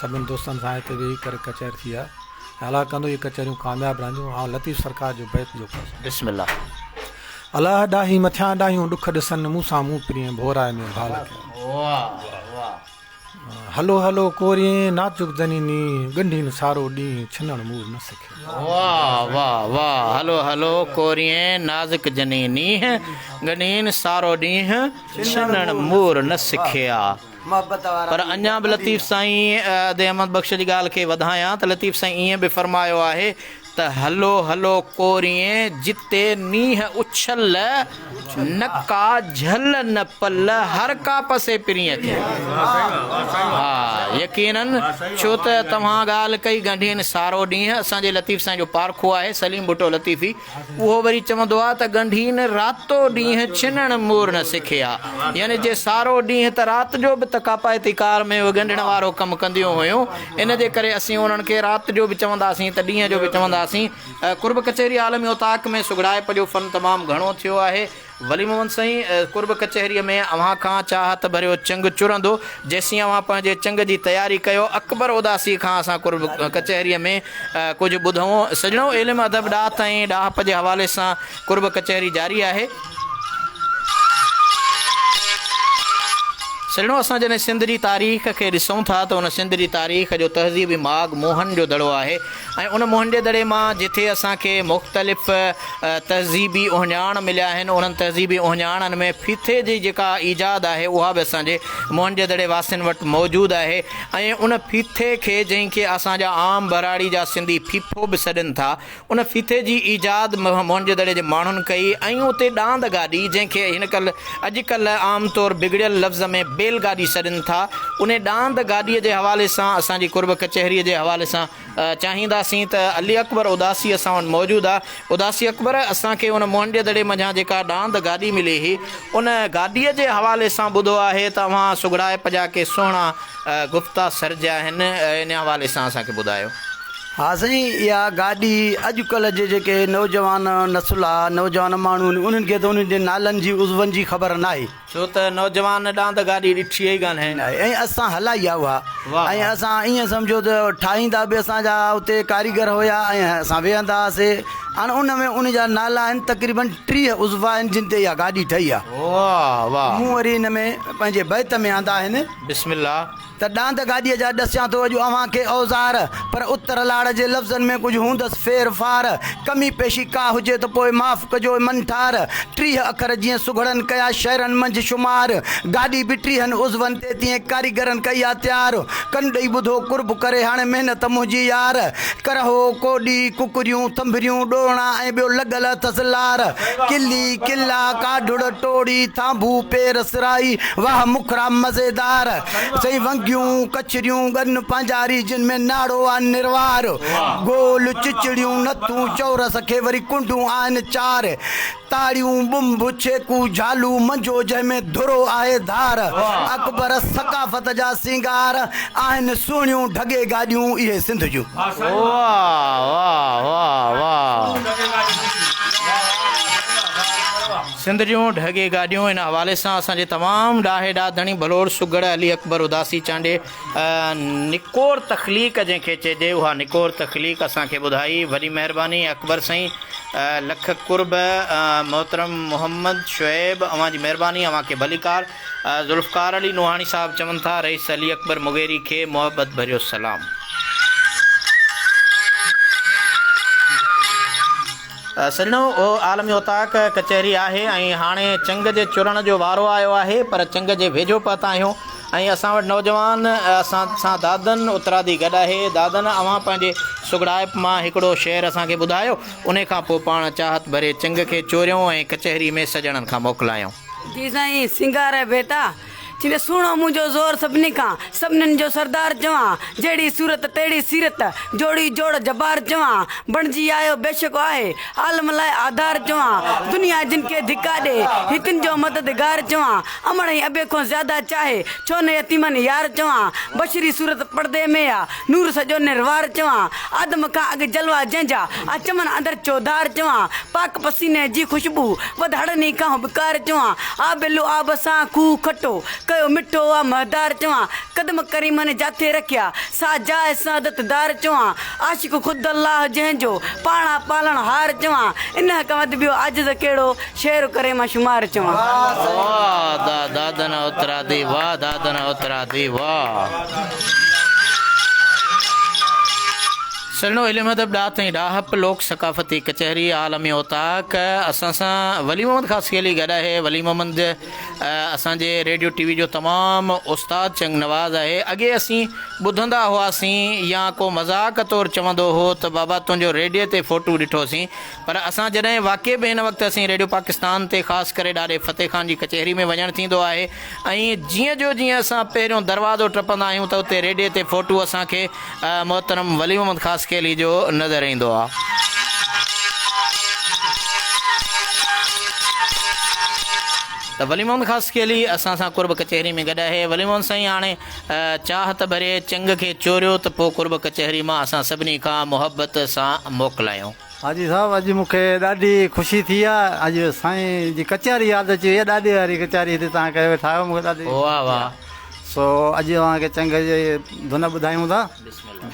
Speaker 12: سڀني دوستن سان هتي ويهي ڪري ڪچهري ٿي آهي ۽ الله ڪندو اهي ڪچهريون ڪامياب رهنديون آئون لطيف سرڪار جو بيت جو
Speaker 1: بسم الله.
Speaker 12: الله ڏاهي مٿيان ڏاهيون ڏک ڏسن مون سان مون پرين ڀورائي ۾ ڀال ڪيا. هلو هلو ڪورين نازڪ زنيني ڳنڍين سارو ڏينهن ڇنڻ مور نه سکيا.
Speaker 1: واه واه واه هلو هلو ڪورين نازڪ جنيني ڳنڍين سارو ڏينهن ڇنڻ مور نه سکيا. پر اڃا به لطيف سائين ادي احمد بخش جي ڳالهه کي وڌايان ته لطيف سائين ائين به فرمايو آهي ته هلو هلو ڪورين جتي نينهن اڇل نه ڪا جهل نه پل هر ڪا پسي پرينء کي. ها يقينن ڇو ته توهان ڳالهه ڪئي ڳنڍين سارو ڏينهن اسان جي لطيف سائين جو پارکو آهي سليم ڀٽو لطيفي اهو وري چوندو آ ته ڳنڍين راتو ڏينهن ڇنڻ مور نه سکي آ يعني جي سارو ڏينهن ته رات جو به ته ڪاپائتي ڪار ۾ اهي ڳنڍڻ وارو ڪم ڪنديون هيون ان جي ڪري اسين انهن کي رات جو به چونداسين ته ڏينهن جو به چونداسين. قرب ڪچهري عالمي اوطاق ۾ سگهڙائپ جو فن تمام گهڻو ٿيو آهي. ولي محمد سائين قرب ڪچهريء ۾ اوهان کان چاهت ڀريو چنگ چرندو، جيسين اوهان پنهنجي چنگ جي تياري ڪيو. اڪبر اداسي کان اسان قرب ڪچهريء ۾ ڪجهه ٻڌون. سڄڻو علم ادب ڏات ۽ ڏاهپ جي حوالي سان قرب ڪچهري جاري آهي. سڄڻو اسان جڏهن سنڌ جي تاريخ کي ڏسون ٿا ته ان سنڌ جي تاريخ جو تهذيبي ماڳ موهن جو دڙو آهي ۽ ان موهن جي دڙي مان جتي اسان کي مختلف تهذيبي اهڃاڻ مليا آهن انهن تهذيبي اهڃاڻن ۾ ڦيٿي جي جيڪا ايجاد آهي اها به اسان جي موهن جي دڙي واسين وٽ موجود آهي ۽ ان ڦيٿي کي جنهن کي اسان جا عام ٻهراڙي جا سنڌي ڦيڦو به سڏين ٿا ان ڦيٿي جي ايجاد موهن جي دڙي جي ماڻهن ڪئي ۽ اتي ڏاند گاڏي جنهن کي هن ڪل اڄ ڪلهه عام طور بگڙيل لفظ ۾ بيل گاڏي سڏين ٿا انهي ڏاند گاڏيء جي حوالي سان اسان جي قرب ڪچهريء جي حوالي سان چاهينداسين ته علي اڪبر اداسي اسان وٽ موجود آ اداسي اڪبر اسان کي ان موهن جي دڙي منجهان جيڪا ڏاند گاڏي ملي هئي ان گاڏيء جي حوالي سان ٻڌو آهي ته اوهان سگهڙائپ جا ڪي سهڻا گفتا سرجيا آهن ان حوالي سان اسان کي ٻڌايو.
Speaker 3: ها سائين اها گاڏي اڄ ڪلهه جي جيڪي نوجوان نسل آ نوجوان ماڻهو آهن انهن کي ته انهن جي نالن جي عضون جي خبر ناهي.
Speaker 1: ڇو ته نوجوان ڏاند گاڏي ڏٺي ئي ڪانهي.
Speaker 3: ناهي ۽ اسان هلائي آ اها ۽ اسان ائين سمجهو ته ٺاهيندا به اسان جا اتي ڪاريگر هيا ۽ اسان ويهندا هئاسي هاڻ ان ۾ ان جا نالا آهن تقريبن 30 عضوا آهن جن تي اها گاڏي ٺهي آ.
Speaker 1: واه واه.
Speaker 3: مون وري ان ۾ پنهنجي بيت ۾ آندا آهن.
Speaker 1: بسم الله.
Speaker 3: ته ڏاند گاڏيء جا ڏسيان ٿو اڄ اوهان کي اوزار، پر اتر لاڙ جي لفظن ۾ ڪجهه هوندس ڦير ڦار، ڪمي پيشي ڪا هجي ته پوء معاف ڪجو منٺار، 30 اکر جيئن سگهڙن ڪيا شعرن منجهه شمار، گاڏي به ٽيهن عضون تي تيئن ڪاريگرن ڪئي آ تيار، ڪن ڏئي ٻڌو قرب ڪري هاڻي محنت منهنجي يار، ڪرهو، ڪوڏي، ڪڪريون، ٿنڀريون، ڏورڻا ۽ ٻيو لڳل اٿس لار، ڪلي، ڪلا، ڪاڍڙ، ٽوڙي، ٿانڀو، پير، سرائي، واهه مکرا مزيدار. سائين ونگيون. ڍڳيون، ڪچريون، ڳن پنهنجاري جن ۾ ناڙو آ نروار، گول، چچڙيون، نٿون، چورس کي وري ڪنڊون آهن چار، تاڙيون، ٻنڀ، ڇيڪو، جهالو، منجهو جنهن ۾ ڌرو آهي ڌار، اڪبر ثقافت جا سينگار آهن سهڻيون ڍڳي گاڏيون اهي سنڌ جون.
Speaker 1: واه واه واه واه سنڌ جون ڍڳي گاڏيون ان حوالي سان اسان جي تمام ڏاهي ڏاڌڻي ڀلوڙ سگهڙ علي اڪبر اداسي چانڊيي نڪور تخليق جنهن کي چئجي اها نڪور تخليق اسان کي ٻڌائي وڏي مهرباني اڪبر سائين لک قرب محترم محمد شعيب اوهان جي مهرباني اوهان کي ڀليڪار ذوالفقار علي نوحاڻي صاحب چون ٿا رئيس علي اڪبر مغيري کي محبت ڀريو سلام. سڄڻو اهو عالمي اوطاق ڪچهري آهي ۽ هاڻي چنگ جي چرڻ جو وارو آيو آهي پر چنگ جي ويجهو پهتا آهيون ۽ اسان وٽ نوجوان اسان سان دادن اترادي گڏ آهي دادن اوهان پنهنجي سگهڙائپ مان هڪڙو شعر اسان کي ٻڌايو انهي کان پوء پاڻ چاهت ڀري چنگ کي چوريون ۽ ڪچهري ۾ سڄڻن کان موڪلايون.
Speaker 2: جي سائين سينگار ڀيٽا چيندي سهڻو منهنجو زور سڀني کان سڀنين جو سردار چوان جهڙي صورت تهڙي سيرت جوڙي جوڙ جبار چوان بڻجي آيو بيشڪ آهي عالم لاء آڌار چوان دنيا جن کي ڌڪا ڏي هي تن جو مددگار چوان امڙ ۽ ابي کون زياده چاهي ڇو نه يتيمن يار چوان بشري صورت پڙدي ۾ آ نور سڄو نروار چوان آدم کان اڳ جلوا جنهن جا آ چمن اندر چوڌار چوان پاڪ پسيني جي خوشبو وڌ هڙني کان هٻڪار چوان آب لعاب سان کوهه کٽو ڪيو مٺو آ مهدار چوان قدم ڪريمن جاٿي رکيا سا جاء سعادت دار چوان عاشق خود الله جنهن جو پاڻ آ پالڻ هار چوان انهه کان وڌ ٻيو عاجز ڪهڙو شعر ڪري مان شمار چوان.
Speaker 1: واه دادن اترادي واه دادن اترادي واه. سهڻو علم ادب ڏات ۽ ڏاهپ لوڪ ثقافتي ڪچهري عالمي اوطاق اسان سان ولي محمد خاصخيلي گڏ آهي ولي محمد اسان جي ريڊيو ٽي وي جو تمام استاد چنگ نواز آهي اڳي اسين ٻڌندا هئاسين يا ڪو مذاق طور چوندو هو ته بابا تنهنجو ريڊيي تي فوٽو ڏٺوسين پر اسان جڏهن واقعي به هن وقت اسين ريڊيو پاڪستان تي خاص ڪري ڏاڏي فتح خان جي ڪچهري ۾ وڃڻ ٿيندو آهي ۽ جيئن جو جيئن اسان پهريون دروازو ٽپندا آهيون ته اتي ريڊيي تي فوٽو اسان کي محترم ولي محمد خاصخيلي جو نظر ايندو آهي. ته ولي محمد خاصخيلي اسان سان قرب ڪچهري ۾ گڏ آهي. ولي محمد سائين هاڻي چاهت ڀري چنگ کي چوريو ته پوء قرب ڪچهري مان اسان سڀني کان محبت سان موڪلايون.
Speaker 4: حاجي صاحب اڄ مون کي ڏاڍي خوشي ٿي آ اڄ سائين جي ڪچهري ياد اچي وئي آ ڏاڏي واري ڪچهري هتي توهان ڪري ويٺا آهيو مون کي ڏاڍي
Speaker 1: واه واه.
Speaker 4: سو اڄ اوهان کي چنگ جي ڌن ٻڌايون ٿا.
Speaker 1: بسم الله.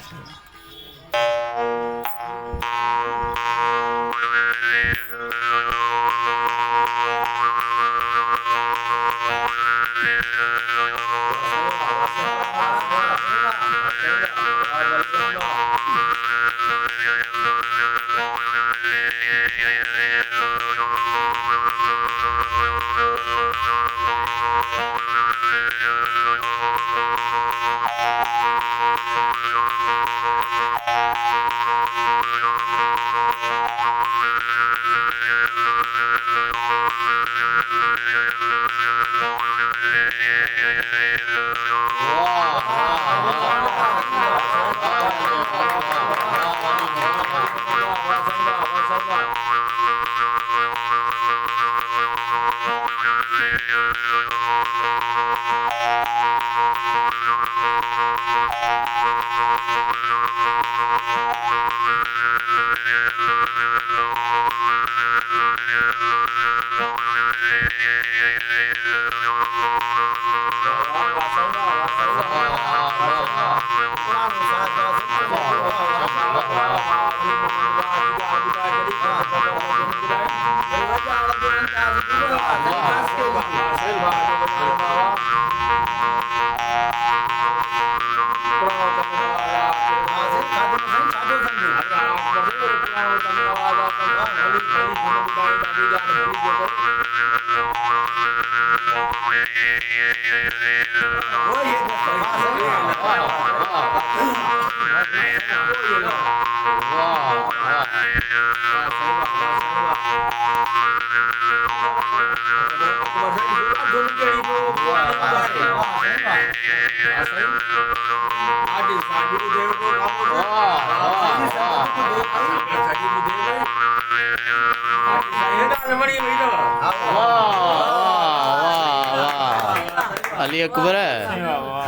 Speaker 1: علي اڪبر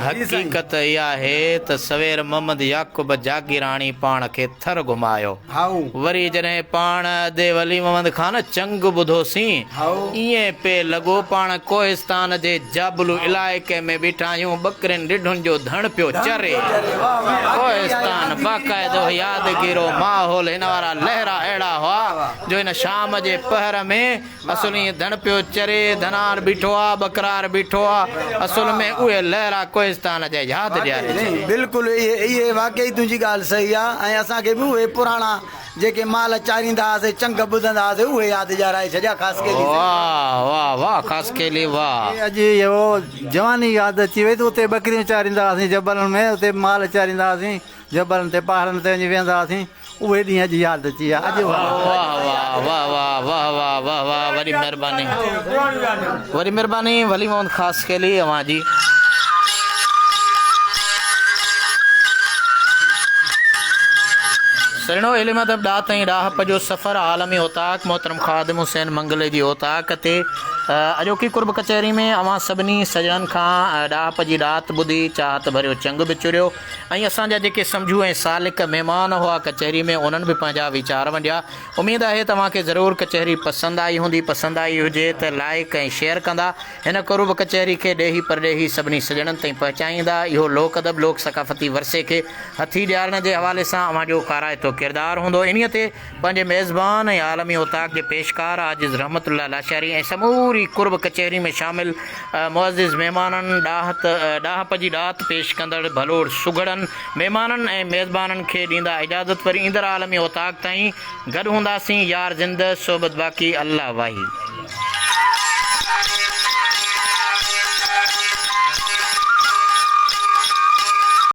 Speaker 1: حقيقت اها آهي ته سوير محمد يعقوب جاگيراڻي پاڻ کي ٿر گهمايو. وري جڏهن پاڻ ادي ولي محمد کان چنگ ٻڌوسين، ائين پئي لڳو پاڻ ڪوهستان جي جابلو علائقي ۾ بيٺا آهيون، ٻڪرين رڍن جو ڌڻ پيو چري. ڪوهستان باقاعدو يادگيرو ماحول، هن وارا لهرا اهڙا هئا جو هن شام جي پهر ۾ اصل ائين ڌڻ پيو چري، ڌنار بيٺو آ، ٻڪرار بيٺو آ، اصل ۾ اهي لهرا ڪوهستان جا ياد ڏياري ڇڏيا.
Speaker 3: بلڪل اهي واقعي تنهنجي ڳالهه صحيح آ ۽ اسان کي به اهي پراڻا جيڪي مال چاريندا هئاسي چنگ ٻڌندا هئاسي اهي ياد ڏيارائي ڇڏيا خاصخيلي سائين.
Speaker 1: واھ واھ واھ خاصخيلي واھ.
Speaker 13: اڄ اهو جواني ياد اچي وئي ته اتي ٻڪريون چاريندا هئاسين جبلن ۾ اتي مال چاريندا هئاسين جبلن تي پهاڙن تي وڃي ويهندا هئاسين اهي ڏينهن اڄ ياد اچي ويا اڄ
Speaker 1: واه واه واه واه واه واه واه واه وڏي مهرباني وڏي مهرباني ولي محمد خاصخيلي اوهان جي. سرڻو علم ادب ڏات ۽ ڏاهپ جو سفر عالمي اوطاق محترم خادم حسين منگلي جي اوطاق تي اڄوڪي قرب ڪچهري ۾ اوهان سڀني سڄڻن کان ڏاهپ جي ڏات ٻڌي چاهت ڀريو چنگ به چريو ۽ اسان جا جيڪي سمجهو ۽ سالڪ مهمان هئا ڪچهري ۾ انهن به پنهنجا ويچار ونڊيا. اميد آهي ته اوهان کي ضرور ڪچهري پسند آئي هوندي. پسند آئي هجي ته لائيڪ ۽ شيئر ڪندا. هن قرب ڪچهري کي ڏيهي پرڏيهي سڀني سڄڻن تائين پهچائيندا. اهو لوڪ ادب لوڪ ثقافتي ورثي کي هٿي ڏيارڻ جي حوالي سان اوهان جو ڪارائتو ڪردار هوندو. انهيء تي پنهنجي ميزبان ۽ عالمي اوطاق جي پيشڪار عاجز رحمت الله لاشاري ۽ سموري قرب ڪچهري ۾ شامل معزز مهمانن، ڏاهت ڏاهپ جي ڏات پيش ڪندڙ ڀلوڙ سگهڙن، مهمانن ۽ ميزبانن کي ڏيندا اجازت وري ايندڙ عالمي اوطاق تائين گڏ هونداسين يار زنده صحبت باقي الله واهي.